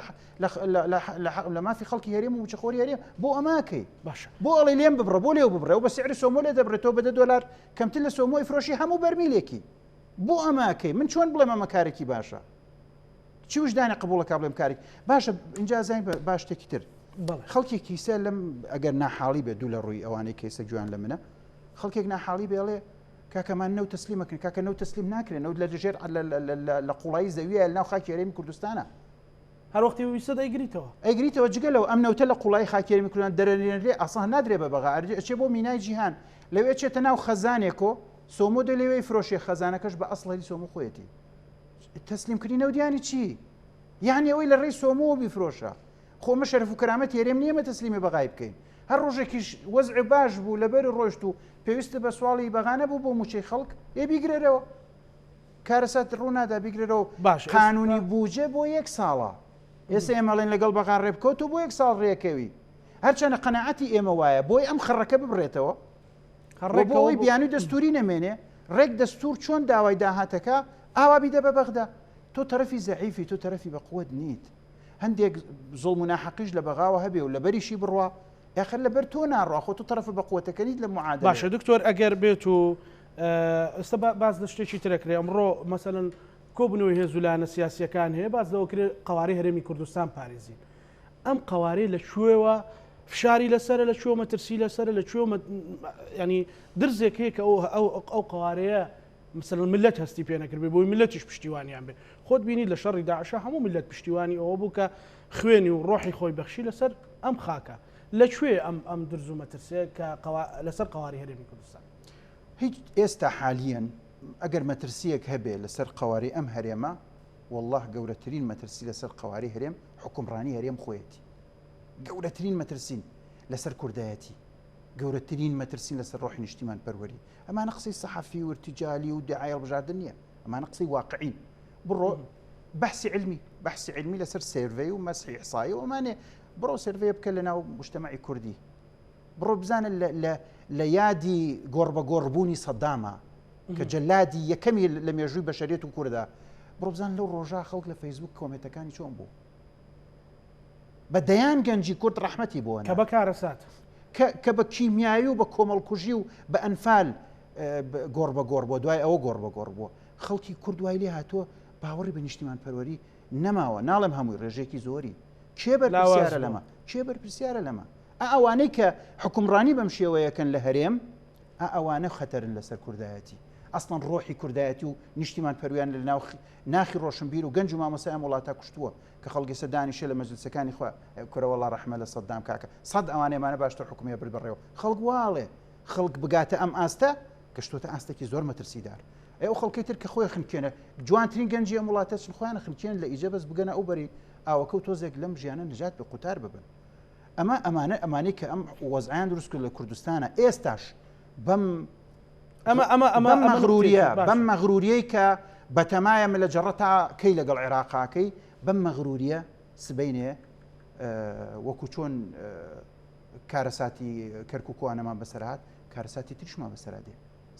لە مافی خەڵکی هەرێم و موچەخۆری هەرێم بۆ ئەماکەی باشە بۆ ئەڵێ لێم ببڕە بۆ لێو ببڕێ و بە سعری سۆمۆ لێ دەبڕێت تۆ بەدە دۆلار کەمتر لە سۆمۆی فرۆشی هەموو بەرمیلێکی بۆ ئەماکەی من چۆن بڵێم ئەمە کارێکی باشە چی وژدانە قبوڵەکە بڵێم کارێک باشە اینجا زانین باش شتێکی تر خەڵکی کیسە لەم ئەگەر ناحاڵی بێ دوو لە ڕووی ئەوانەی کەیسە گویان لە منە خەڵکێک ناحاڵی بێڵێ کاکەمان نەوت تەسلیمەکەن کاکە نەوت تەسلیم ناکرێن نەوت لە ژێر لە قوڵایی زەویە لە ناو خاکی هەرێمی کوردستانە. هەر وەختی ویستت ئەیگریتەوە. ئەیگریتەوە جگە لەوە ئەم نەوتە لە قوڵایی خاکی هەرێمی کوردستان دەرەنێنرێ ئاسان نادرێ بە بەغا ئەرجێ ئەچێ بۆ مینای جیهان لەوێ ئەچێتە ناو خەزانێکۆ سۆمۆ دێ لەوێ فرۆشێ خەزانەکەش بە ئەسڵ هەری سۆمۆ خۆیەتی تەسلیمکردنی نەوت یانی چی؟ یانی ئەوەی لە ڕێی سۆمۆوە بیفرۆشە خۆ ئەمە شەرەف و کەرامەتی هەرێم نییە ئێمە تەسلیمی بەغای بکەین هەر ڕۆژێکیش وەزع باش بوو لەبەری ڕۆشت و پێویستت بە سواڵی بەغا نەبوو بۆ مووچەی خەڵک ئێ بیگرەرەوە کارەسات ڕوو نادا بیگرەرەوە باش قانونی بوجە بۆ یەک ساڵە ئێستا ئێمە ئەڵێن لەگەڵ بەغا ڕێبکەوت و بۆ یەک ساڵ ڕێکەوی هەرچەنە قەناعەتی ئێمە وایە بۆی ئەم خەڕەکە ببرێتەوە بۆ ئەوەی بیانوی دەستوری نەمێنێ ڕێک دەستور چۆن داوای داهاتەکە ئاوا بیدە بە بەغدا تۆ تەرەفی زەعیفی تۆ تەرەفی بە قوت نیت هەندێک زوڵم و ناحەقیش لە بەغاوە هەبێ و لەبەریشی بڕوا ئاخر لەبەر تۆ ناڕوا خۆ تۆ تەرەفە بە قوتەکە نیت لە معادلەیە. باشە دکتۆر ئەگەر بێت و ئێستا باس لە شتێکی ترەکرێ ئەمڕۆ مەسەلەن کۆبنەوەی هێز و لایەنە سیاسیەکان هەیە باس لەوە کرێ قەوارەی هەرێمی کوردستان پارێزین ئەم قەوارەی لە کوێوە فشاری لەسەرە لە کوێوە مەترسی لەسەرە لە کوێوە ینی درزێک هەیە کە ئەو ئەو قەوارەیە مثلا ملت هەستی پێ نەکردبێ بۆی ملەتیش پشتیوانیان بێ خۆت بینی لە شەڕی داعشە هەموو ملت پشتیوانی ئەوە بوو کە خوێنی و ڕۆحی خۆی بەخشی لەسەر ئەم خاکە لە کوێ ئەم ئەم درز و مەترسێ کە لەسەر قەواری هەرێمی کوردستان هیچ ئێستا حالیەن ئەگەر مەترسیەک هەبێ لەسەر قەواری ئەم هەرێمە والله گەورەترین مەترسی لەسەر قەواری هەرێم حکومڕانی هەرێم خۆیەتی گەورەترین مەترسین لەسەر کوردایەتی گەورەترین مەترسین لەسەر ڕۆحی نیشتیمان پەروەری ئەمانە قسەی سەحەفی و ارتجالی و دعای هەڵبژاردن نییە ئەمانە قسەی واقعین بڕۆ بەحسی علمی بەحسی علمی لەسەر سێرڤی و مەسحی ئیحسایی و ئەمانێ بڕۆ سێرڤێ بکە لە ناو مجتەمەعی کوردی بڕۆ بزانە لە یادی گۆڕ بە گۆڕبوونی سەدامە کە جەلادی یەکەمی لە مێژووی بەشەریەت و کووردا بڕۆ بزان لەو ڕۆژە خەڵک لە فەیسبوک کۆمێنتەکانی چۆن بوو بە دەیان گەنجی کورد ڕەحمەتی بۆ کە بە کارەسات کە بە کیمیایی و بە کۆمەڵکوژی و بە ئەنفال گۆڕ بە گۆڕ بووە دوای ئەوە گۆڕ بە گۆڕ بووە خەڵکی کورد وای لێ هاتووە باوەڕی بە نیشتیمان پەروەری نەماوە ناڵێم هەمووی ڕێژێکی زۆری کێ بەرپرسیارە لەمە کێ بەرپرسیارە لەمە ئەوانەی کە حکومڕانی بەم شێوەیەکەن لە هەرێم ئەوانە خەتەرن لەسەر کوردایەتی. ئەسڵەن ڕۆحی کوردایەتی و نیشتیمان پەرویان لە ناو ناخی ڕۆشنبیر و گەنج و مامۆستای ئەم وڵاتە کوشتووە کە خەڵک ئێستا دانیشێ لە مەجلسەکانی خوا کورە وەڵا ڕەحمە لە سەدام کاکە سەد ئەوانەیەمانە باشتر حکومیە برد بەڕێوە خەڵک واڵێ خەڵک بگاتە ئەم ئاستە گەشتۆتە ئاستێکی زۆر مەترسیدار ئەی ئەو خەڵکی تر کە خۆی خنکێنە جوانترین گەنجی ئەم وڵاتە چن خۆیان خنکێن لە ئیجە بەس بگەنە ئەو بەری ئاوەکە و تۆزێک لەم ژیانە نجات بە قوتار ببن ئەمە ئەمانە ئەمانەی کە ئەم وەزعیان دروست کرد لە کوردستانە ئێستاش بەم ئەمە ئەمە ئەمە مەغروریە بەم مەغروریەی کە بەتەمایە ملە جەڕە تا کەی لەگەڵ عێراقاکەی بەم مەغروریە سبینێ وەکو چۆن کارەساتی کەرکک وانەمان بەسەرهات کارەساتی تریشمان بەسەرا دێ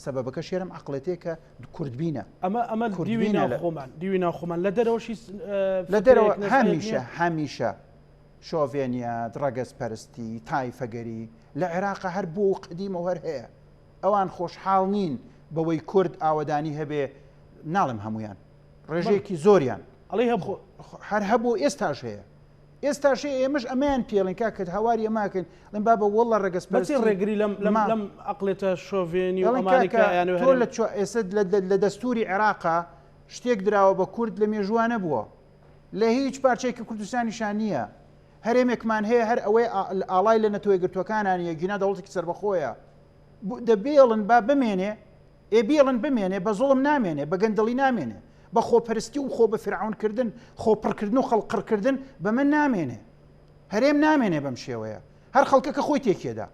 سەبەبەکە شێرم عقلێتێ کە کوردبینە ئەمە ئەمە دیوی ناوخۆمان دیوی ناوخۆمان لە دەرەوەشی لە دەرەوە هەمیشە هەمیشە شۆڤێنیات، ڕەگەزپەرستی، تایفەگەری لە عێراقا هەر بووە و قەدیمە و هەر هەیە. ئەوان خۆشحاڵ نین بەوەی کورد ئاوەدانی هەبێ، ناڵێم هەموویان، ڕێژەیەکی زۆریان. ئەڵێی هەبوو. هەر هەبوو و ئێستاش هەیە. ئێستاش هەیە، ئێمەش ئەمەیان پێڵێن کاکە هاواری ئەمە ئەکەین، ئەڵێن بابە وەڵڵا بەچی ڕەگەزپەرستی ڕێگری لەم لەم ما لەم عەقڵێتە شۆڤێنی و ئەڵێن ئەمانەی کاکە کە ئەیانەوێ تۆ هەرێم لە چوە ئێستا لە دەستووری عێراقا شتێک دراوە بە کورد لە مێژووا نەبووە. لە هیچ پارچەیەکی کوردستانیشا نییە. هەرێمێکمان هەیە هەر ئەوەی ئاڵای لە نەتەوەیەکگرتووەکانا نییە، گینا دەوڵەتێکی سەربەخۆیە. دە بێڵن با بمێنێ، ئێ بیڵن بمێنێ، بە زوڵم نامێنێ، بە گەندەڵی نامێنێ، بە خۆپەرستی و خۆ بە فیرعەون کردن، خۆ پڕکردن و خەڵک قڕکردن بەمە نامێنێ. هەرێم نامێنێ بەم شێوەیە. هەر خەڵکەکە خۆی تێکێدا.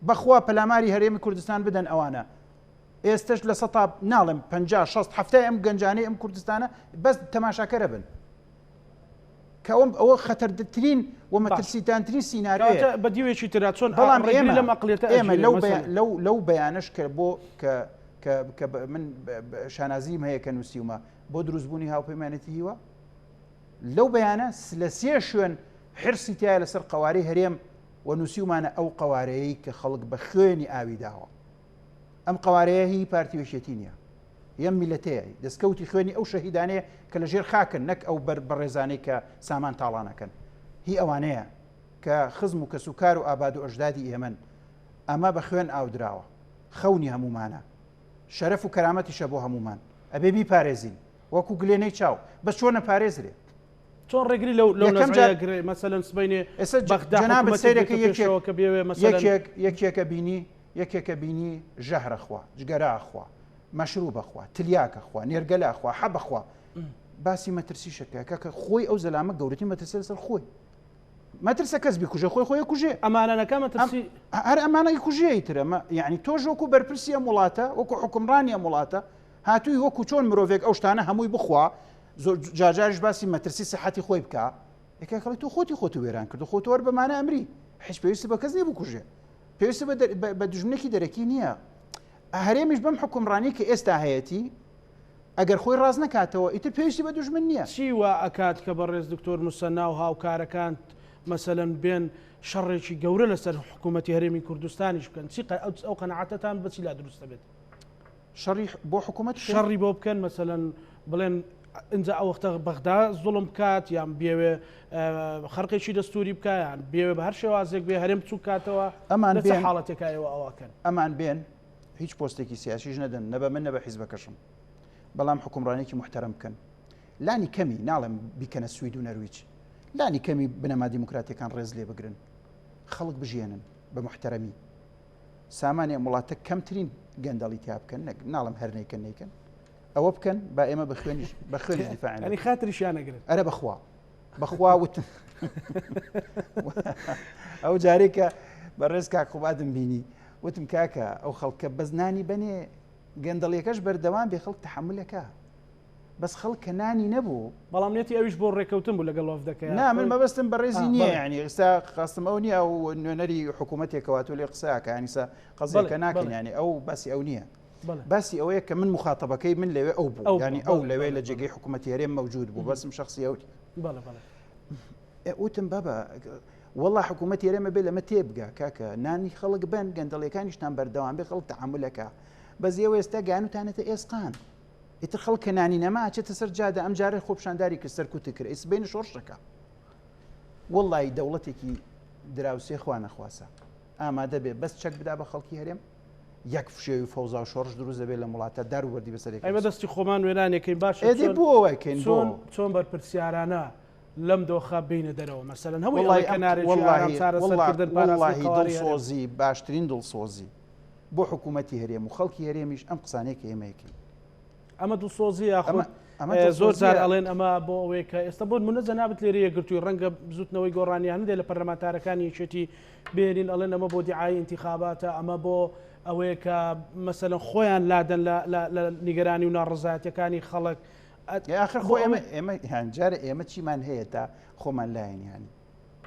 بەخوا پەلاماری هەرێمی کوردستان بدەن ئەوانە. ئێستەش لە سەتا ناڵێم 50 60 هەفتای ئەم گەنجانەی ئەم کوردستانە بەس تەماشاکەرە بن کە ئەوم ئەوە خەتەرترین و مەترسیدانترین سیناریۆیە بە دیوێکی ترا چۆن بەڵام ئێمە لەم ئەقلیەتە ئێمە لەو لەو لەو بەیانش کە بۆ کە کە کە من شانازیم هەیە کە نووسیومە بۆ دروستبوونی هاوپەیمانێتی هیوا لەو بەیانە لە سێ شوێن حرسی تایە لەسەر قوارەی هەرێم و نووسیومانە ئەو قوارەیە کە خەڵک بە خوێنی ئاوی داوە ئەم قەوارەیە هی پارتی و یەکێتی نیە هی ئەم میلەتەیە دەستکەوتی خوێنی ئەو شەهیدانەیە کە لە ژێر خاکن نەک ئەو بەر بەڕێزانەی کە سامان تاڵانەکەن هی ئەوانەیە کە خزم و کەسوکار و ئاباد و ئەژدادی ئێمەن ئەمە بە خوێن ئاودراوە خەونی هەمومانە شەرەف و کەرامەتیشە بۆ هەمومان ئەبێ بیپارێزین وەکو گلێنەی چاو بەس چۆنە پارێزرێ چۆن ڕێگری لەو لەو یەکەم جار نەزعەیە گرێ مەسەلەن سبەینێ ئێستا بەغدا جەنابت حکوومەتێک سەیرەکە بێتە یەکێک پێشەوە کە بێوێ مەسەلەن یەکێک یەکێکە بینی یەکێکە بینی ژەهرە خوا جگەرە خوا مەشروبە خوا تلیاکە خوا نێرگەلە خوا حەبە خوا باسی مەترسیشەکە کاکە خۆی ئەو زەلامە گەورەترین مەترسی لەسەر خۆی مەترسە کەس بیکوژێ خۆی خۆی کوژێ ئەمانە نەکا مەترسی هەر ئەمانەی کوژێ ئیتر ئەمە یعنی تۆش وەکو بەرپرسی ئەم وڵاتە وەکو حکومڕانی ئەم وڵاتە هاتووی وەکو چۆن مرۆڤێک ئەو شتانە هەمووی بخوا زۆر جارجاریش باسی مەترسی سەحەتی خۆی بکا یەکێک ئەڵێ تۆ خۆتی خۆت وێران کرد خۆ تۆ هەر بەمانە ئەمری هیچ پێویستی بە کەس نییە بکوژێ پێویستی بە دوژمنێکی دەرەکی نییە هەرێمیش بەم حکومڕانی کە ئێستا هەیەتی ئەگەر خۆی ڕاست نەکاتەوە ئیتر پێویستی بە دوژمن نییە. چی وا ئەکات کە بەڕێز دکتۆر موسەننا و هاوکارەکانت مەسەلەن بێن شەڕێکی گەورە لەسەر حکوومەتی هەرێمی کوردستانیش بکەن؟ چی ئەو قەناعەتەتان بە چی لا دروست دەبێت؟ شەڕی بۆ حکوومەت شەڕی بۆ بکەن مەسەلەن بڵێن ئینجا ئەو وەختە بەغدا زوڵم بکات یان بێوێ خەرقێکی دەستوری بکە یان بێوێ بە هەر شێوازێک بێ هەرێم بچوک کاتەوە ئەمان لە چ بێن حاڵەتێکا ئێوە ئەوە کەن؟ ئەمان بێن هیچ پۆستێکی سیاسیش نەدەن نە بە من نە بە حیزبەکەشم بەڵام حوکمڕانیەکی موحتەرەم بکەن لانی کەمی ناڵێم بیکەنە سوید و نەرویج لانی کەمی بنەما دیموکراتیەکان ڕێز لێ بگرن خەڵک بژیێنن بە موحتەرەمی سامانی ئەم وڵاتە کەمترین گەندەڵی تیا بکەن نەک ناڵم هەر نیکەن نیکەن ئەوە بکەن با ئێمە بە خوێنیش بە خوێنیش دیفاعیان ینی خاتریشیان نەگرن ئەرە بەخوا بەخوا وتم ئەو جارێکە بەڕێز کاک قوبادم بینی وتم کاکە ئەو خەڵکە بەس نانی بەنێ گەندەڵیەکەش بەردەوام بێ خەڵک تحملەکە بەس خەڵک کە نانی نەبوو. بەڵام نیەتی ئەویش بۆ ڕێکەوتن بوو لەگەڵ وەفدەکەیا. نا من مەبەستم بەڕێزی نییە بەڵێ. یانی ئێستا خواستم ئەو نییە ئەو نوێنەری حکوومەتێکەوە تۆ لێ قسە ئەکا یانی سا قەزیەکە بەڵێ، ناکەین بەڵێ. یانی ئەو باسی ئەو نییە بەڵێ. باسی ئەوەیە کە من مخاتەبەکەی من لەوێ ئەو بوو ئەو یانی بوو، ئەو بەڵێ، لەوێ بەڵێ، لە بەڵێ. جێگەی حکوومەتی هەرێم مەوجود بوو بەسم شەخسی ئەو نییە. بەڵێ، بەڵێ. ئێ وتم بابە وەڵا حکوومەتی هەرێمە بێ لەمە تێبگا کاکە نانی خەڵک بەن گەندەڵیەکانیشتان بەردەوام بێ خەڵک تەحەمولەکا بەس ئێوە ئێستا گەیانوتانەتە ئێسقان ئیتر خەڵک کە نانی نەما ئەچێتە سەر جادە ئەم جارە خۆپیشانداری کرد سەرکوتی کرد ئەی سبەینە شۆڕشەکە وەڵی دەوڵەتێکی دراوسێ خوا نەخواسە ئامادە بێ بەس چەک بدا بە خەڵکی هەرێم. یەک فشێوی فەوزا و شۆڕش دروست دەبێت لەم وڵاتە دار و بەردی بەسەر ئەی بەدەستی خۆمان وێرانێکەین باشە ئێدی بۆ ئەوە کەین چۆن چۆن بەرپرسیارانە لەم دۆخە بینە دەرەوە مەسەلەن هەموو ئەوەی کەنارێکی ئارام چارەسەرکردن پاراستنی قەوارەی هەرێم. دڵسۆزی باشترین دڵسۆزی بۆ حکوومەتی هەرێم و خەڵکی هەرێمیش ئەم قسانەیە کە ئێمە یەکەین. ئەمە دڵسۆزی یاخود زۆر جار ئەڵێن ئەمە بۆ ئەوەیە کە ئێستا بۆ نمونە جەنابت لێرە یەکگرتووی ڕەنگە بزوتنەوەی گۆڕانیان هەندێک لە پەرلەمانتارەکانی یەکێتی بێنین ئەڵێن ئەمە بۆ دیعای ئینتیخاباتە ئەمە بۆ ئەوەیە کە مەسەلەن خۆیان لادەن لە نیگەرانی و ناڕەزایەتیەکانی خەڵک ئاخر خۆ ئێمە ئێمە هیان جارە ئێمە چیمان هەیە تا خۆمان لاین یانی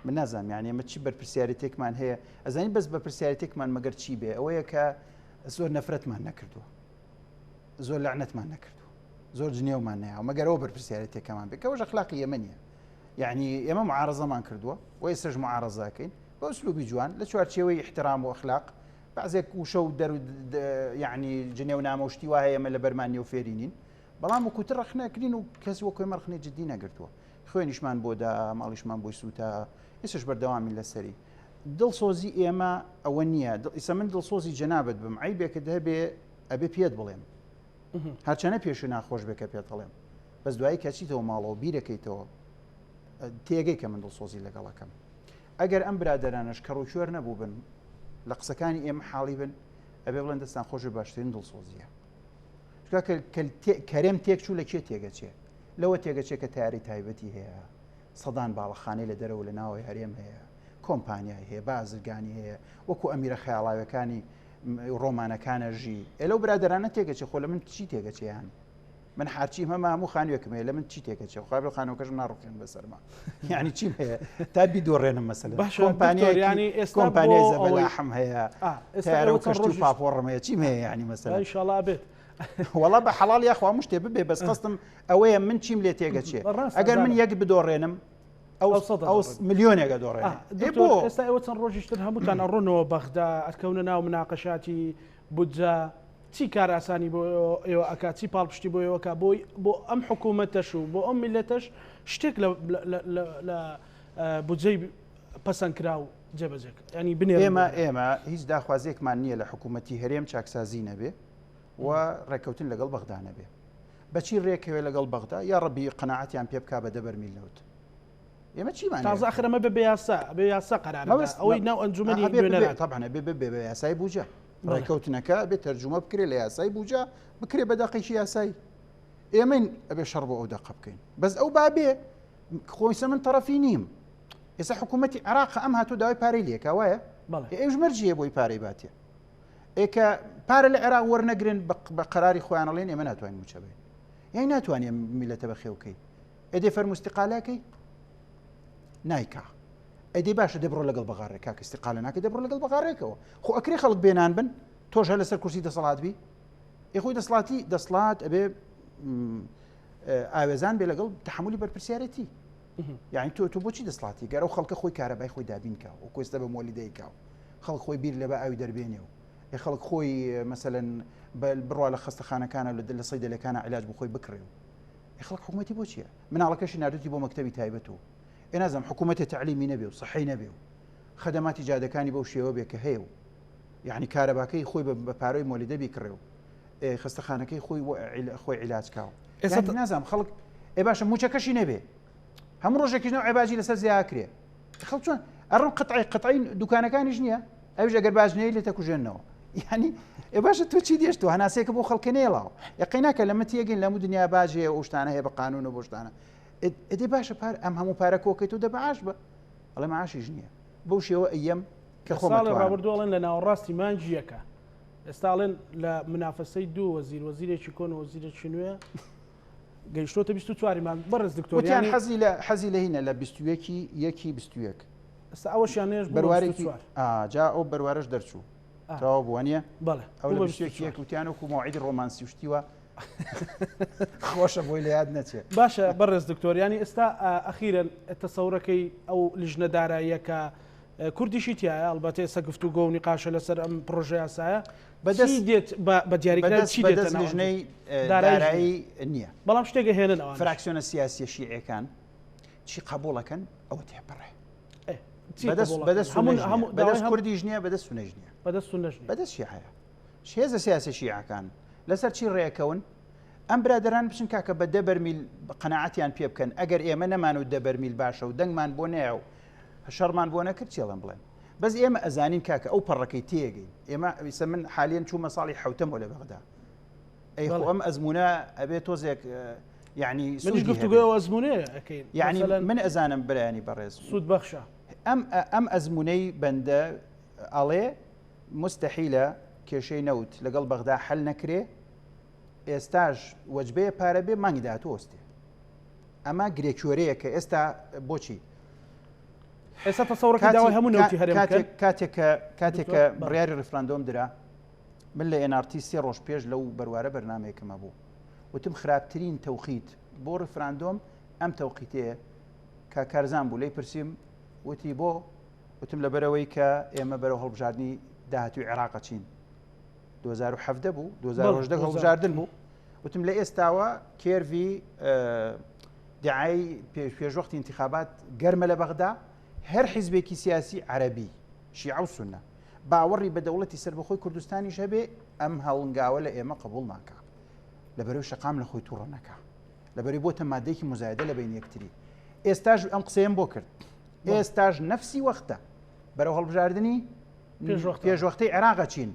من نازانم یانی ئێمە چی بەرپرسیارەتێکمان هەیە ئەزانی بەس بەرپرسیارەتێکمان مەگەر چی بێ ئەوەیە کە زۆر نەفرەتمان نەکردووە زۆر لەعنەتمان نەکردووە زۆر جنێومان نەیاوە مەگەر ئەوە بەرپرسیارەتێکەمان بێ کەەوەش ئەخلاقی ئێمە نییە یعنی ئێمە معارەزەمان کردووە و ئێستش معارەزەکەین بە ئوسلوبی جوان لە چوارچێوەی احترام و ئەخلاق بەعزێک وشە و دەر یعنی جنێو نامە و شتی وا هەیە ئێمە لەبەرمان نیە و فێری نین بەڵام وەکوتر ڕەخنەکرین و کەس وەکو ئێمە ڕەخنەی جدی نەگرتووە خوێنیشمان بۆ دا ماڵیشمان بۆی سووتا ئێستش بەردەوامین لەسەری دڵسۆزی ئێمە ئەوە نییە ئیسە من دڵسۆزی جەنابت بم عیبێکت هەبێ ئەبێ پێت بڵێم هەرچەنە پێشو ناخۆش بێ کە پێت ئەڵێم بەس دوایی کە چیتەوە ماڵەوە بیرەکەیتەوە تێگەی کە من دڵسۆزی لەگەڵەکەم ئەگەر ئەم برادەرانەش کەڕ و کوێر نەبوو بن لە قسەکانی ئێمە حاڵی بن ئەبێ بڵێن دەستان خۆش باشترین دڵسۆزیە کەرێم تێکچوو لە کێ تێگەچێ لەوە تێگەچێ کە تاری تایبەتی هەیە سەدان باڵەخانەی لە دەرەوە لە ناوەی هەرێم هەیە کۆمپانیای هەیە بازرگانی هەیە وەکو ئەمیرە خەیاڵاوەکانی ڕۆمانەکانە ژی ئێ لەو برادەرانە تێگەچێ خۆ لە من چی تێگەچێیان من حرچیم هەمە هەموو خانوێکم هەیە لە من چی تێکەچێ خوا بێ خانەوەکەشم ناڕوخێن بەسەرما یعنی چیم هەیە تا بیدۆڕێنم مەسەلەن باشە دکتۆر یانی ئێستا بۆ کۆمپانیای ئەوەی زەبەلاحم هەیە ئا، ئێستا تارە و ئێوە چەند کەشتی و ڕۆژیش پاپۆڕم هەیە چیم هەیە یعنی مەسەلەن ئینشاڵڵا بێت وەڵا بە حەڵاڵ یاخوا هەموو شتێ ببێ بەس قەستم ئەوەیە من چیم لێ تێگەچێ ڕاستە ئەگەر من ئەزانم. یەک بدۆڕێنم ئەو ئەو سەدە ئەو دۆڕێنێ. ملیۆنێکە دۆڕێنێ ئا، ئێ دکتۆر بۆ ئێستا ئێوە چەند ڕۆژیش تر هەمووتان ئەڕۆنەوە بەغدا ئەکەونە ناو مناقەشاتی بودجە چی کارئاسانی بۆ ئێوە ئەکات چی پاڵپشتی بۆ ئێوە کا بۆی بۆ ئەم حکوومەتەش و بۆ ئەم میلەتەش شتێک لە لە بودجەی پەسەندکراو جێبەجێ ینی بنێرن ئێمە ئێمە هیچ داخوازیەکمان نییە لە حکوومەتی هەرێم چاکسازی نەبێ و ڕێککەوتن لەگەڵ بەغدا نەبێ بەچی ڕێکەوێ لەگەڵ بەغدا یا ڕەبی قەناعەتیان پێ بکا بە دە بەرمیل نەوت ئێمە چیمان تازە ئەخر ئەمە بێ یاسا بێ یاسا قەرار ئەوەی ناو ئەنجومەنی نوێنەران طبعا بێ بێ بە یاسای بوجە ڕێککەوتنەکە بێ تەرجومە بکرێ لە یاسای بوجە بکرێ بە دەقێکی یاسایی ئێمەین ئەبێ شەڕ بۆ ئەو دەقە بکەین بەس ئەو بابێ خۆیسە من تەرەفی نیم ئێستا حکوومەتی عراق ئەم هاتۆ داوای پارەی لێکا وایە ئێش مەرجیە بۆی پارەی باتێ ئێکە پارە لە عێراق وەرنەگرن بە قەراری خۆیان ئەڵێن ئێمە ناتوانین مووچە بین یای ناتوانێت میلەتە بەخێوکەی ئەدێ فەرموو استقالەکەی نایکا ئەدی باشە دەبڕۆ لەگەڵ بەغاڕێک کاک استقالە ناکە دەبڕۆ لەگەڵ بەغاڕێکەوە خۆ ئەکرێ خەڵک بێنان بن تۆش هەر لەسەر کورسی دەسەڵات بی ئێ خۆی دەسەڵاتی دەسڵات ئەبێ ئاوێزان بێ لەگەڵ تحملی بەرپرسیارەتی یعنی تۆ تۆ بۆچی دەسڵاتی گەر ئەو خەڵکە خۆی کارەبای خۆی دابینکە و کۆستە بە مۆلیدەیکا و خەڵک خۆی بیر لە بە ئاوی دەربێنێ و ئێ خەڵک خۆی مەسەلەن بڕوا لە خەستەخانەکانە لە لە سەیدەلەکانە علاج بۆ خۆی بکڕێ و ئێ خەڵک حکوومەتی بۆ چییە مناڵەکەشی ناردوتی بۆ مەکتەبی تایبەت و ئێ نازانم حکوومەتێ تەعلیمی نەبێ و سەحی نەبێ و خەدەماتی جادەکانی بەو شێوە بێ کە هەیە و یعنی کارەباکەی خۆی بە پارەی مۆلیدە بیکڕێ و خەستەخانەکەی خۆی خۆی عیلاج کاوە ئێستا نازانم خەڵک ئێ باشە موچەکەشی نەبێ هەموو ڕۆژێکیش نەو عێباجی لەسەر زیاکرێ خەڵک چۆن ئەڕۆن قەتعی قەتعی دوکانەکانیش نییە ئەویش ئەگەر باج نەیە لێتە کوژێنەوە یعنی ئێ باشە تۆ چی دێشت و هەناسەیەکە بۆ خەڵکە نێڵاوە یقی ناکە لەمە تێگەین لەمو دنیا باج هەیە ئەو شتانە هەیە بە قانون و بۆ شتانە ئەدی باشە پار ئەم هەموو پارە کۆکەیت و دە بەعاش بە ئەڵێ معاشیش نییە بەو شێوە ئەیەم کە خۆم ساڵی ڕابردوو ئەڵێن لە ناوەڕاستی مانگی یەکە ئێستا ئەڵێن لە منافەسەی دوو وەزیر وەزیرێکی کۆن و وەزیرێکی نوێ گەیشتۆتە 24 مانگ بەڕێز دکتۆر وتیان حەزی لە حەزی لە هینە لە 21 یەکی 21 ئێستا ئەوەشیان نێش بەروارێکی جا ئەو بەروارەش دەرچوو تەواو بووە نییە بەڵێ ئەو لە 21 یەک وتیان وەکو مەوعیدی ڕۆمانسی و شتی وا خۆشە بۆی لە یاد نەچێ باشە بەڕێز دکتۆر ینی ئێستا ئەخیرن تەسەورەکەی ئەو لیژنە داراییە کە کوردیشی تایە ئەڵبەتە ئێستا گفتوگۆ و نیقاشە لەسەر ئەم پرۆژە یاسایە بەدەست دێت بە دیاریکراوی چی دێتە بەدەست لیژنەی دارایی نییە بەڵام شتێک هێنن ئەوان فراکسیۆنە سیاسیە شیعەکان چی قبوڵەکەن ئەوە تێپەڕێ بەدەست بەدەست هەموو بەدەست کوردیش نییە بەدەست سونەش نییە بەدەست سونەش بەدەست شیعەیە. هێزە سیاسی شیعەکان لەسەر چی ڕێکەون؟ ئەم برادەران بچن کاکە بە دە بەرمیل قەناعەتیان پێ بکەن ئەگەر ئێمە نەمان و دە بەرمیل باشە و دەنگمان بۆ نەیە و شەڕمان بۆ نەکرد چێڵم بڵێن بەس ئێمە ئەزانین کاکە ئەو پەڕەکەی تێگەین ئێمە ئیسە من حالیان چوومە ساڵی حوتەمەوە لە بەغدا ئەی خۆ ئەم ئەزمونە ئەبێ تۆزێک یعنی منیش گفتوگۆی ئەو ئەزمونەیە ئەکەین یعنی من ئەزانم برایانی بەڕێز سوود بەخشە ئەم ئەم ئەزمونەی بەندە ئەڵێ مستحیلە کێشەی نەوت لەگەڵ بەغدا حل نەکرێ ئێستاش وەجبەیە پارە بێ مانگی داهاتوو ئەوەستێ ئەمە گرێکوێرەیە کە ئێستا بۆچی ئێستا تەسەوڕەکە داوای هەموو نەوتی هەرێم بکەن کاتێک کە کاتێک کە بڕیاری ڕیفراندۆم درا من لە NRT سێ ڕۆژ پێش لەو بەروارە بەرنمەیەکم هەبوو وتم خراپترین تەوقیت بۆ ڕیفراندۆم ئەم تەوقیتەیە کە کارزان بوو لی پرسییم وتی بۆ وتم لەبەرەوەی کە ئێمە بەرەو هەڵبژاردننی داهاتوی عێراقە چین 2017 بوو 2018 هەڵبژاردن بوو وتم لە ئێستاوە کێرڤی دعای پێشوەختی انتخابات گەرمە لە بەغدا هەر حیزبێکی سیاسی عەربی شیعە و سونە باوەڕی بە دەوڵەتی سەربەخۆی کوردستانیش هەبێ ئەم هەڵنگاوە لە ئێمە قبول ناکە لەبەرەوەی شەقام لە خۆی تووڕە نەکا لەبەری بۆتە مادەیەکی مزایدە لە بین یەکتری ئێستاش ئەم قسەیەم بۆ کرد ئێستاش نەفسی وەختە بەرەو هەڵبژاردننی پێشوەختەی عێراق ئەچین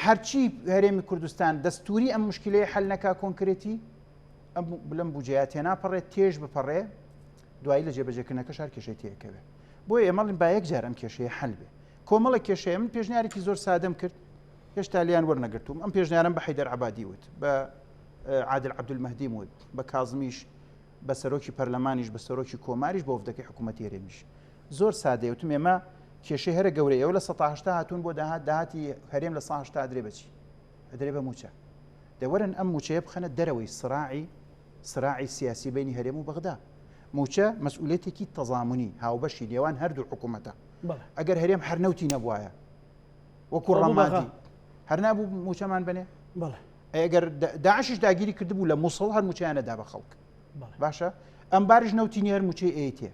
هەرچی هەرێمی کوردستان دەستوری ئەم مشکلەیە حل نەکا کۆنکرێتی ئەم لەم بجەیە تێناپەڕێت تێش بپەڕێ دوایی لە جێبەجێکردنەکە شار کێشەی تێکەوێ بۆ ئێمەڵین با یەک جار ئەم کێشەیە حل بێ کۆمەڵە کێشەیە من پێشنیارێکی زۆر سادەم کرد هێشتا لیان وەرنەگرتوم ئەم پێشنیارم بە حیدەر عبادی وت بە عادل عەبدولمەهدیم وت بە کازمیش بە سەرۆکی پەرلەمانیش بە سەرۆکی کۆماریش بۆ وفدەکەی حکوومەتی هەرێمیش زۆر سادەیە وتم ئێمە کێشەی هەرە گەورەی ئێوە 80% هاتوون بۆ داهات داهاتی هەرێم لە 80 ئەدرێ بەچی ئەدرێ بە موچە دەوەرن ئەم موچەیە بخەنە دەرەوەی سراعی سراعی سیاسی بینی هەرێم و بەغدا موچە مەسئولێتێکی تەزامونی هاوبەشی نێوان هەردوو حکوومەتە ئەگەر هەرێم هەر نەوتی نەبوایە وەکو ڕەمادی هەر نابوو موچەمان بنێ ئەگەر داعشش داگیری کردبوو لە مووسڵ هەر موچیانە دا بە خەڵک باشە ئەم باریش نەوتی هەر موچەی ئەیتێ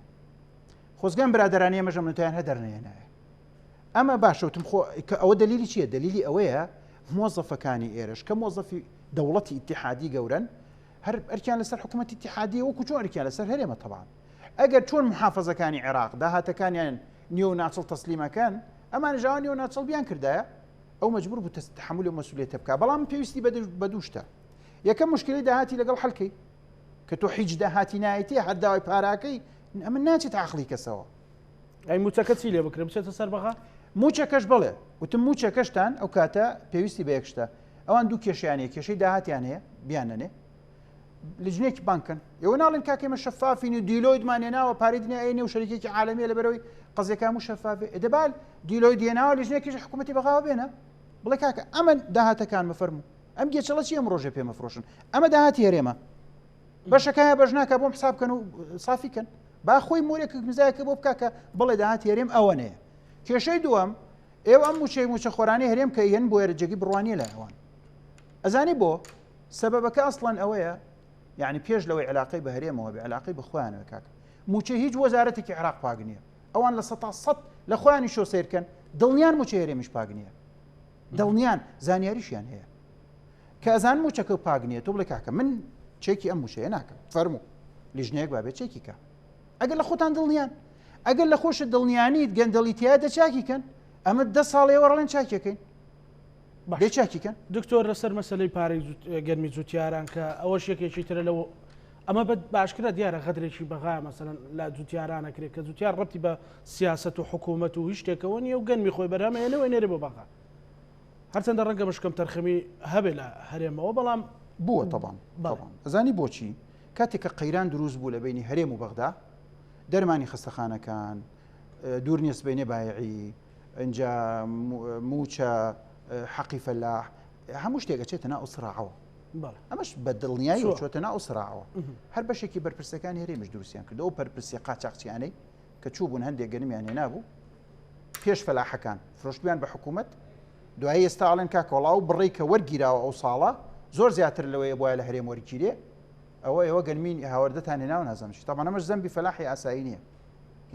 خۆزگەم برادەرانی ئێمەش ئەم نوتەیان هەر دەرنەهێنایە. ئەمە باشە وتم خۆ کە ئەوە دەلیلی چییە؟ دەلیلی ئەوەیە مۆزەفەکانی ئێرەش کە مۆزەفی دەوڵەتی ئیتیحادی گەورەن هەر ئەرکیان لەسەر حکوومەتی ئیتیحادیە وەکو چۆن ئەرکیان لەسەر هەرێمە تەبان ئەگەر چۆن محافظەکانی عێراق داهاتەکانیان نیو ناچڵ تەسلیمەکەن ئەمانە ژاوە نیو ناچڵ بیان کردایە ئەو مەجبور بوو تەحمل و مەسئولیەتە بکا بەڵام پێویستی بە دوو شتە یەکەم مشکلی داهاتی لەگەڵ حەلکەی کە تۆ هیچ داهاتی نایەتی هەر داوای پاراکەی ئەمە ناچێتە عەقڵی کەسەوە. ئەی موچەکە چی لێ بکرێ بچێتە سەر بەغا؟ موچەکەش بەڵێ وتم موچەکەشتان ئەو کاتە پێویستی بە یەک شتە ئەوان دوو کێشیان هەیە کێشەی داهاتیان هەیە بیانەنێ لجنێکی بانکن ئێوە ناڵێن کاکە ئێمە شەفافین و دیلۆیدمان هێناوە پارەی دنیا ئەیەنێ و شەریکێکی عالەمیە لەبەرەوەی قەزیەکە هەموو شەفافێ ئێ دەبال دیلۆید هێناوە لیژنێکیش حکوومەتی بەغاوە بێنە بڵێ کاکە ئەمە داهاتەکان مەفەرموو ئەم گێچەڵە چی ئەم ڕۆژێ پێ مەفرۆشن ئەمە داهاتی هەرێمە بەشەکە بەش ناکە بۆم حساب کەن و سافی کەن با خۆی مۆرێک نزایەکە بۆ بکە کە بڵێ داهاتی هەرێم ئەوە نەیە کێشەی دووەم ئێوە ئەم موچەی موچە خۆرانی هەرێم کە یەن بۆ جێگەی بڕوانیە لای ئەوان ئەزانی بۆ سەبەبەکە ئەسڵەن ئەوەیە یعنی پێش لەوەی علاقەی بە هەرێمەوە بێ علاقەی بە خۆیانەوە کاک موچە هیچ وەزارەتێکی عێراق پاک نییە ئەوان لە 100% لە خۆیانی شۆ سیرکەن دڵنیان موچە هەرێمیش پاک نییە دڵنیان زانیاریشیان هەیە کە ئەزان موچەکە پاک نییە تۆ بڵێ کاکە من چێکی ئەم موچەیە ناکەم فەرموو لیژنەیەک بابێ چێکی کە ئەگەر لە خۆتان دڵنیان ئەگەر لە خۆشت دڵنیانیت گەندەڵی تیا دە چاکی کەن ئەمە دە ساڵ ئێوە ڕڵێن چاکیەکەین بێ چاکی کەن دکتۆر لەسەر مەسلەی پارەی گەرمی جوتیاران کە ئەوەش یەکێکی ترە لەو ئەمە بە باشکرا دیارە غەدرێکی بەغا مەسەلەن لە جوتیارانە کرێت کە جوتیار ڕەتی بە سیاست و حکوومەت و هیچ شتێکەوە نییە و گەنمی خۆی بەرهەمەیەنەوە نێرێ بۆ بەغا هەرچەندە ڕەنگە مشکەم تەرخەمی هەبێ لە هەرێمەوە بەڵام بووە تەبان ئەزانی بۆچی کاتێک کە قەیران دروست بوو لە بینی هەرێم و بەغدا دەرمانی خەستەخانەکان دوور نییە سبەینێ بایعی ئینجا موچە حەقی فەلاح هەموو شتێک ئەچێتە ناو سراعەوە ئەمەش بە دڵنیایی چۆتە ناو سراعەوە هەر بەشێکی بەرپرسەکانی هەرێمیش دروستیان کرد ئەو پەرپرسی قاچاقچیانەی کە چوو بوون هەندێک گەنمیان هێنابوو پێش فەلاحەکان فرۆشتبیان بە حکوومەت دوایی ئێستا ئەڵێن کاکۆڵا و بڕی کە وەرگیراوە ئەو ساڵە زۆر زیاتر لەوەیە بۆیە لە هەرێم وەرگیرێ ئەوە ئێوە گەنمین هاوردەتان هێناوە نازانم چی تاوان ئەمەش زەمبی فەلاحی ئاسایی نییە.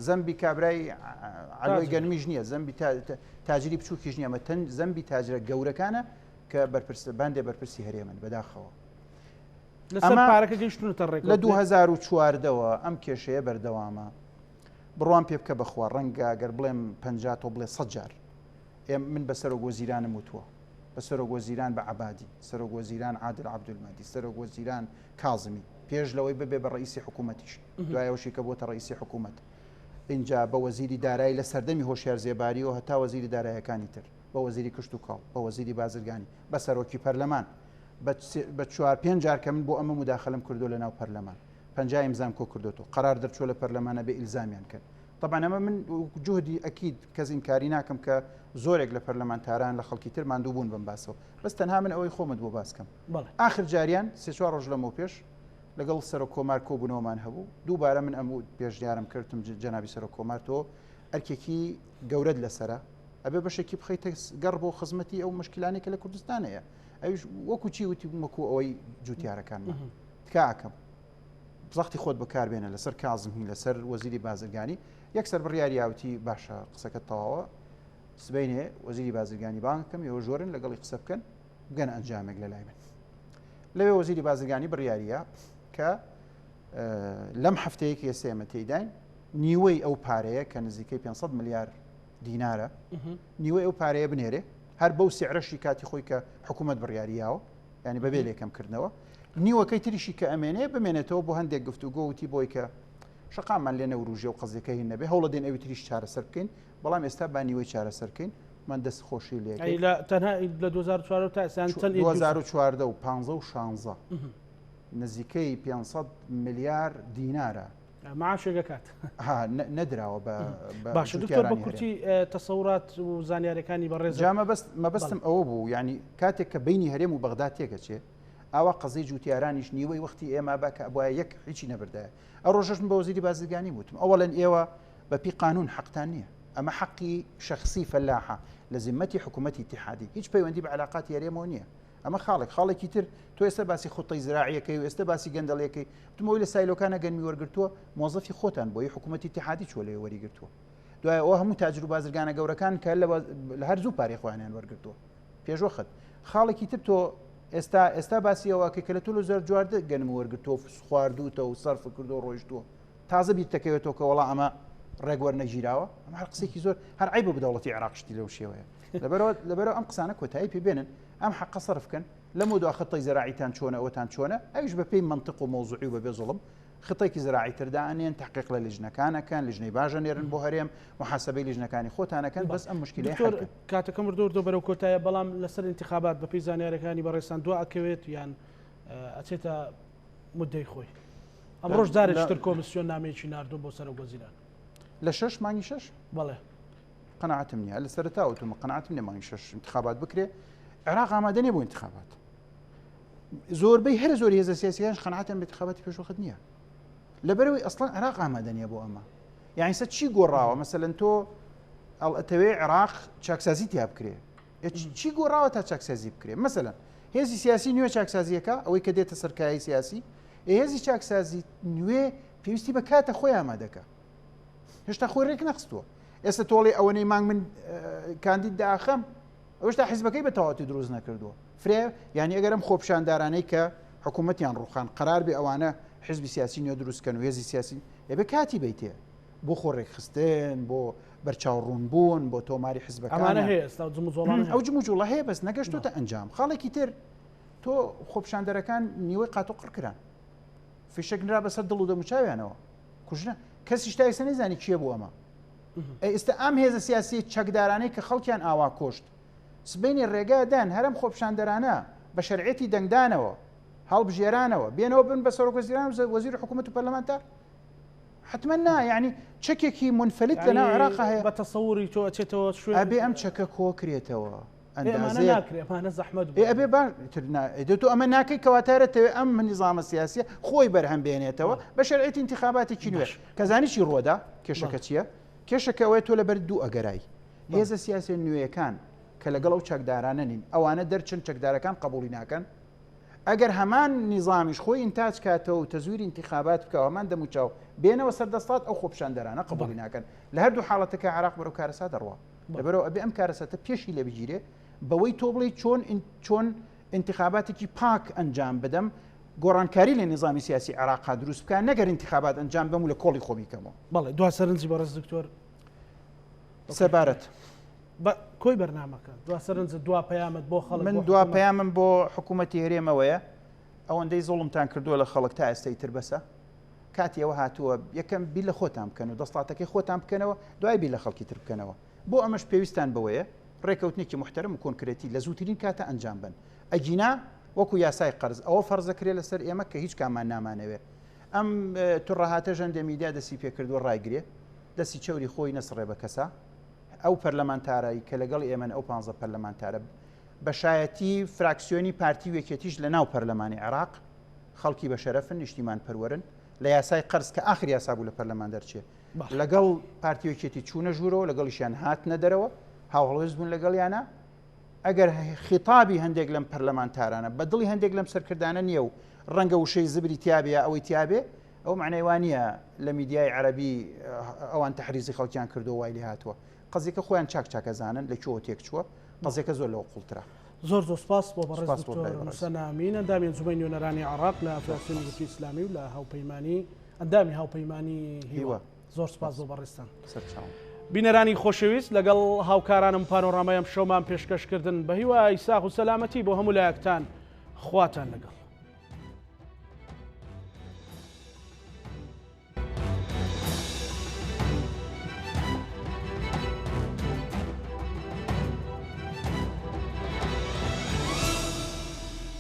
زەمبی کابرای عەلوەی گەنمیش نییە زەمبی تاجری بچووکیش نییە ئەمە تەن زەمبی تاجرە گەورەکانە کە بەرپرس باندێ بەرپرسی هەرێمن بەداخەوە. لەسەر پارەکە گەیشتونەتە ڕێک لە 2014ەوە ئەم کێشەیە بەردەوامە بڕوام پێ بکە بەخوا ڕەنگە گەر بڵێم پ تۆ بڵێ سە جار ئێم من بە سەرۆک وەزیرانم وتووە بە سەرۆک وەزیران بە عبادی سەرۆک وەزیران عادل عبدولمادی سەرۆک وەزیران کازمی پێش لەوەی ببێ بە ڕئیسی حکوومەتیش دوای ئەوشی کە بۆتە ڕئیسی حکوومەت اینجا بە وەزیری دارایی لە سەردەمی هۆشیار زێباریەوە هەتا وەزیری دارایەکانی تر بە وەزیری کشت و کاڵ بە وەزیری بازرگانی بە سەرۆکی پەرلەمان بە چوار پێنج جار کە من بۆ ئەمە موداخەلەم کردو لە ناو پەرلەمان 50 ئیمزام کۆ کردوەوە قەرار دەرچوە لە پەرلەمانە بێ ئیلزامیان کەن طبعا ئەمە من جوهدی ئەکید کەس ئینکاری ناکەم کە زۆرێک لە پەرلەمانتاران لە خەڵکی تر ماندوو بوون بەم باسەوە بەس تەنها من ئەوەی خۆمت بۆ باس کەم ئاخر جاریان سێ چوار ڕۆژ لەمەو پێش لەگەڵ سەرۆک کۆمار کۆبوونەوەمان هەبوو دووبارە من ئەم پێشنیارم کردم جەنابی سەرۆک کۆمار تۆ ئەرکێکی گەورەت لەسرە ئەبێ بەشێکی بخەیتە گەڕ بۆ خزمەتی ئەو مشکلانەی کە لە کوردستان هەیە ئەویش وەکو چی وتی وەکو ئەوەی جوتیارەکانمان تکا ئەکەم زەختی خۆت بەکاربێنە لەسەر کازمهین لەسەر وەزیری بازرگانی یەکسەر بڕیاری یاوتی باشە قسەکە تەواوە سبینێ وەزیری بازرگانی بانکەم ئێوە ژۆرن لەگەڵی قسە بکەن بگەن ئەنجامێک لە لای من لەوێ وەزیری بازرگانی بڕیاریە کە لەم هەفتەیەکی ئێسێمە تێداین نیوەی ئەو پارەیە کە نزیکەی 500 ملیار دینارە نیوەی ئەو پارەیە بنێرێ هەر بەو سعرەشی کاتی خۆی کە حکوومەت بڕیاری یاوە ینی بەبێ لێکەم کردنەوە نیوەکەی تریشی کە ئەمێنێ بمێنێتەوە بۆ هەندێک گفتوگۆ وتی بۆی کە شقامان لێ نەوروژێ و قەزیەکە هین نەبێ هەوڵە دێن ئەوی تریش چارەسەر بکەین بەڵام ئێستا با نیوەی چارەسەر بکەین من دەست خۆشی لێ تەنها لە 2004 تا 2014 و 15 و 16 نزیکەی 500 ملیار دینارە معاشێک ئەکات. ها نەدراوە بە باشە دکتۆر بە کورتی تەسەورات و زانیاریەکانی بەڕێز جا مەبەست مەبەستم ئەوە بوو یعنی کاتێک کە بینی هەرێم و بەغدا تێکەچێ ئاوا قەزەی جوتیارانیش نیوەی وەختی ئێمە بە کە بواە یەک هیچی نەبردایە ئەو ڕۆژەش من بە وەزیری بازرگانی وتم ئەوەڵەن ئێوە بە پی قانون حەقتان نییە ئەمە حەقی شخصی فەلاحە لە زیمەتی حکوومەتی اتحادی هیچ پەیوەندی بە علاقاتی هەرێمەوە نییە ئەمە خاڵێک خاڵێکی تر تۆ ئێستا باسی خوتەی زراعیەکەی و ئێستا باسی گەندەڵیەکەی وتم ئەوەی لە سایلۆکانە گەنمی وەرگرتووە مۆزەفی خۆتان بۆی حکوومەتی اتحادی چوە لەوێ وەریگرتووە دوای ئەوە هەموو تاجر و بازرگانە گەورەکان کە لە هەر زوو پارەی خۆیانیان وەرگرتووە پێشوەخت خاڵێکی تر تۆ ئێستا ئێستا باسی ئەوەکە کە لە تۆ لە زۆر جواردە گەنم وەرگرتووە خواردوتە و سەرف کردو ڕۆیشتووە تازە بیرتەکەوێتەوە کە وەڵا ئەمە ڕێک وەرنەگیراوە ئەمە هەر قسێکی زۆر هەر عیبە بە دەوڵەتی عێراق شتی لەو شێوەیە لەبەرەوە لەبەرەوە ئەم قسانە کۆتایی پێ بێنن ئەم حەقە سەرف کەن لەمەو دوا خطەی زراعیتان چۆنە ئەوەتان چۆنە ئەویش بەپێی مەنتق و مەوزوعی و بەبێ زوڵم خطەیەکی زراعی تر دائەنێن تحقیق لە لیژنەکان ئەکەن لیژنەی باش ئەنێرن بۆ هەرێم محاسبەی لیژنەکانی خۆتان ئەکەن بەس ئەم مشکلەیە دکتۆر حل کەن. کاتەکەم وردە وردە بەرەو کۆتایە بەڵام لەسەر ئینتخابات بەپێی زانیارەکانی بەڕێزتان دوا ئەکەوێت یان ئەچێتە مدەی خۆی ئەمڕۆش جارێکی تر کۆمیسیۆن نامەیەکی ناردوو بۆ سەرۆک وەزیران لە شەش مانگی شەش بەڵێ قەناعەتم نییە لە سەرەتا وتومە قەناعەتم نییە مانگی شەش انتخابات بکرێ عێراق ئامادە نییە بۆ انتخابات زۆربەی هەرە زۆری هێزە سیاسیەکانش قەناعەتیان بە انتخاباتی پێشوەخت نییە لەبەرەوەی ئەسڵەن عێراق ئامادە نییە بۆ ئەمە یعنی سە چی گۆڕاوە مەسەلەن تۆ ئەتەوێ عێراق چاکسازی تیا بکرێ چی گۆڕاوە تا چاکسازی بکرێ مەسەلەن هێزی سیاسی نوێ چاکسازیەکە ئەوەی کە دێتە سەرکایی سیاسی هێزی چاکسازی نوێ پێویستی بە کاتە خۆی ئامادەکە هێشتا خۆی ڕێک نەخستووە ئێستا تۆڵی ئەوەنەی مانگ من کاندید داخەم ئەوشتا حیزبەکەی بە تەواتی دروست نەکردووە فرێ یعنی ئەگەرم خۆپشاندارانەی کە حکوومەتیان ڕوخان قرار بێ ئەوانە حزبی سیاسی نوێ دروستکەن و هێزی سیاسی ئەبێ کاتی بیتێ بۆ خۆ ڕێکخستن بۆ بەرچاو ڕوون بوون بۆ تۆماری حزبەکان هەیە ئەو جموجوڵە هەیە بەس نەگەشتوتە ئەنجام خاڵێکی تر تۆ خۆپشاندەرەکان نیوەی قات و قڕ کران فیشەک نرا بەسەر دڵ و دەموچاویانەوە کوژرا کەسیش تا ئێستا نەیزانی کێ بوو ئەمە ئێستا ئەم هێزە سیاسی چەکدارانەی کە خەڵکیان ئاوا کۆشت سبینی ڕێگا دان هەرم خۆپشاندەرانە بە شەرعەتی دەنگدانەوە هەڵبژێرانەوە بێنەوە بن بە سەرۆک وەزیران و وەزیر حکوومەت و پەرلەمانتار حتمما نا یعنی چەکێکی منفلت لە ناو عێراق هەیە بە تەسەوری تۆ ئەچێتەوە شوێن ئەبێ ئەم چەکە کۆکرێتەوە ئەندازەیەک ناکرێ ئەمانە زەحمەت بوو. ئێ ئەبێ با تر نا ئێ تۆ ئەمە ناکەی کەواتە تەوێ ئەم نیزامە سیاسیە خۆی بەرهەم بێنێتەوە بە شەرعیەتی ئینتیخاباتێکی نوێ کە زانی چی ڕووەدا کێشەکە چییە کێشەکە ئەوەیە تۆ لەبەر دوو ئەگەرای هێزە سیاسیە نوێیەکان کە لەگەڵ ئەو چەکدارانە نین ئەوانە دەرچن چەکدارەکان قبوڵی ناکەن. ئەگەر هەمان نیزامیش خۆی ئینتاج کاتەوە و تەزویری ئینتیخابات بکا و هەمان دەموچاو بێنەوە سەر دەسڵات ئەو خۆپیشاندەرانە قبوڵی ناکەن. لە هەردوو حاڵەتەکە عێراق بەرەو کارەسات دەڕوا. لەبەرئەوە ئەبێ ئەم کارەساتە پێشی لێ بگیرێ بەوەی تۆ بڵێی چۆن چۆن ئینتیخاباتێکی پاک ئەنجام بدەم گۆڕانکاری لە نیزامی سیاسی عێراقا دروست بکە نەگەر ئینتیخابات ئەنجام بەم و لە کۆڵی خۆ بیکەمەوە. بەڵێ دوا سەرنجی بەڕێز دکتۆر سەبارەت بە کۆی بەرنامەکە دوا سەرنجت دوا پەیامت بۆ خەڵک من دوا پەیامم بۆ حکوومەتی هەرێمەوەیە ئەوەندەی زوڵمتان کردووە لە خەڵک تا ئێستا ئیتر بەسە کاتی ئەوە هاتووە یەکەم بیر لە خۆتان بکەن و دەسڵاتەکەی خۆتان بکەنەوە دوای بیر لە خەڵکی تر بکەنەوە بۆ ئەمەش پێویستان بەوەیە ڕێکەوتنێکی محتەرم و کۆنکرێتی لە زووترین کاتە ئەنجام بن ئەگینا وەکو یاسای قەرز ئەوە فەرزەکرێ لەسەر ئێمە کە هیچ کامان نامانەوێ ئەم تڕەهاتە ژەندێ میدیا دەسی پێکردووە ڕایگرێ دەستی چەوری خۆی نەسڕێ بە کەسا ئەو پەرلەمانتارای کە لەگەڵ ئێمەن ئەو پانزە پەرلەمانتارە بە شایەتی فراکسیۆنی پارتی و یەکێتیش لە ناو پەرلەمانی عێراق خەڵکی بە شەرەفن نیشتیمان پەروەرن لە یاسای قەرز کە ئاخر یاسا بوو لە پەرلەمان دەرچێ لەگەڵ پارتی و یەکێتی چوونە ژوورەوە لەگەڵیشیان هاتنە دەرەوە هاوهەڵوێست بوون لەگەڵیانە ئەگەر خیتابی هەندێک لەم پەرلەمانتارانە بە دڵی هەندێک لەم سەرکردانە نییە و ڕەنگە وشەی زبری تیابێ یا ئەوەی تیابێ ئەو مەعنای وا نییە لە میدیای عەرەبی ئەوان تەحریزی خەڵکیان کردووە وای لێ هاتووە. قەزیەکە خۆیان چاک چاک ئەزانن لە کوێوە تێکچووە. قەزیەکە زۆر لەوە قوڵترە. زۆر زۆر سپاس بۆ بەڕێز سپاس بۆ دکتۆر برای بەڕێز. موسەنا ئەمین ئەندامی ئەنجومەنی نوێنەرانی عێڕاق لە فراکسیۆنی سپاس. یەکگرتووی ئیسلامی و لە هاوپەیمانی ئەندامی هاوپەیمانی هیوا. هیوا. زۆر سپاس سپاس. بۆ بەڕێزتان. سەرچاوم. بینەرانی خۆشەویست لەگەڵ هاوکارانم پانۆرامای ئەمشەومان پێشکەش کردن. بە هیوای ساغ و سەلامەتی بۆ هەموو لایەکتان خواتان لەگەڵ.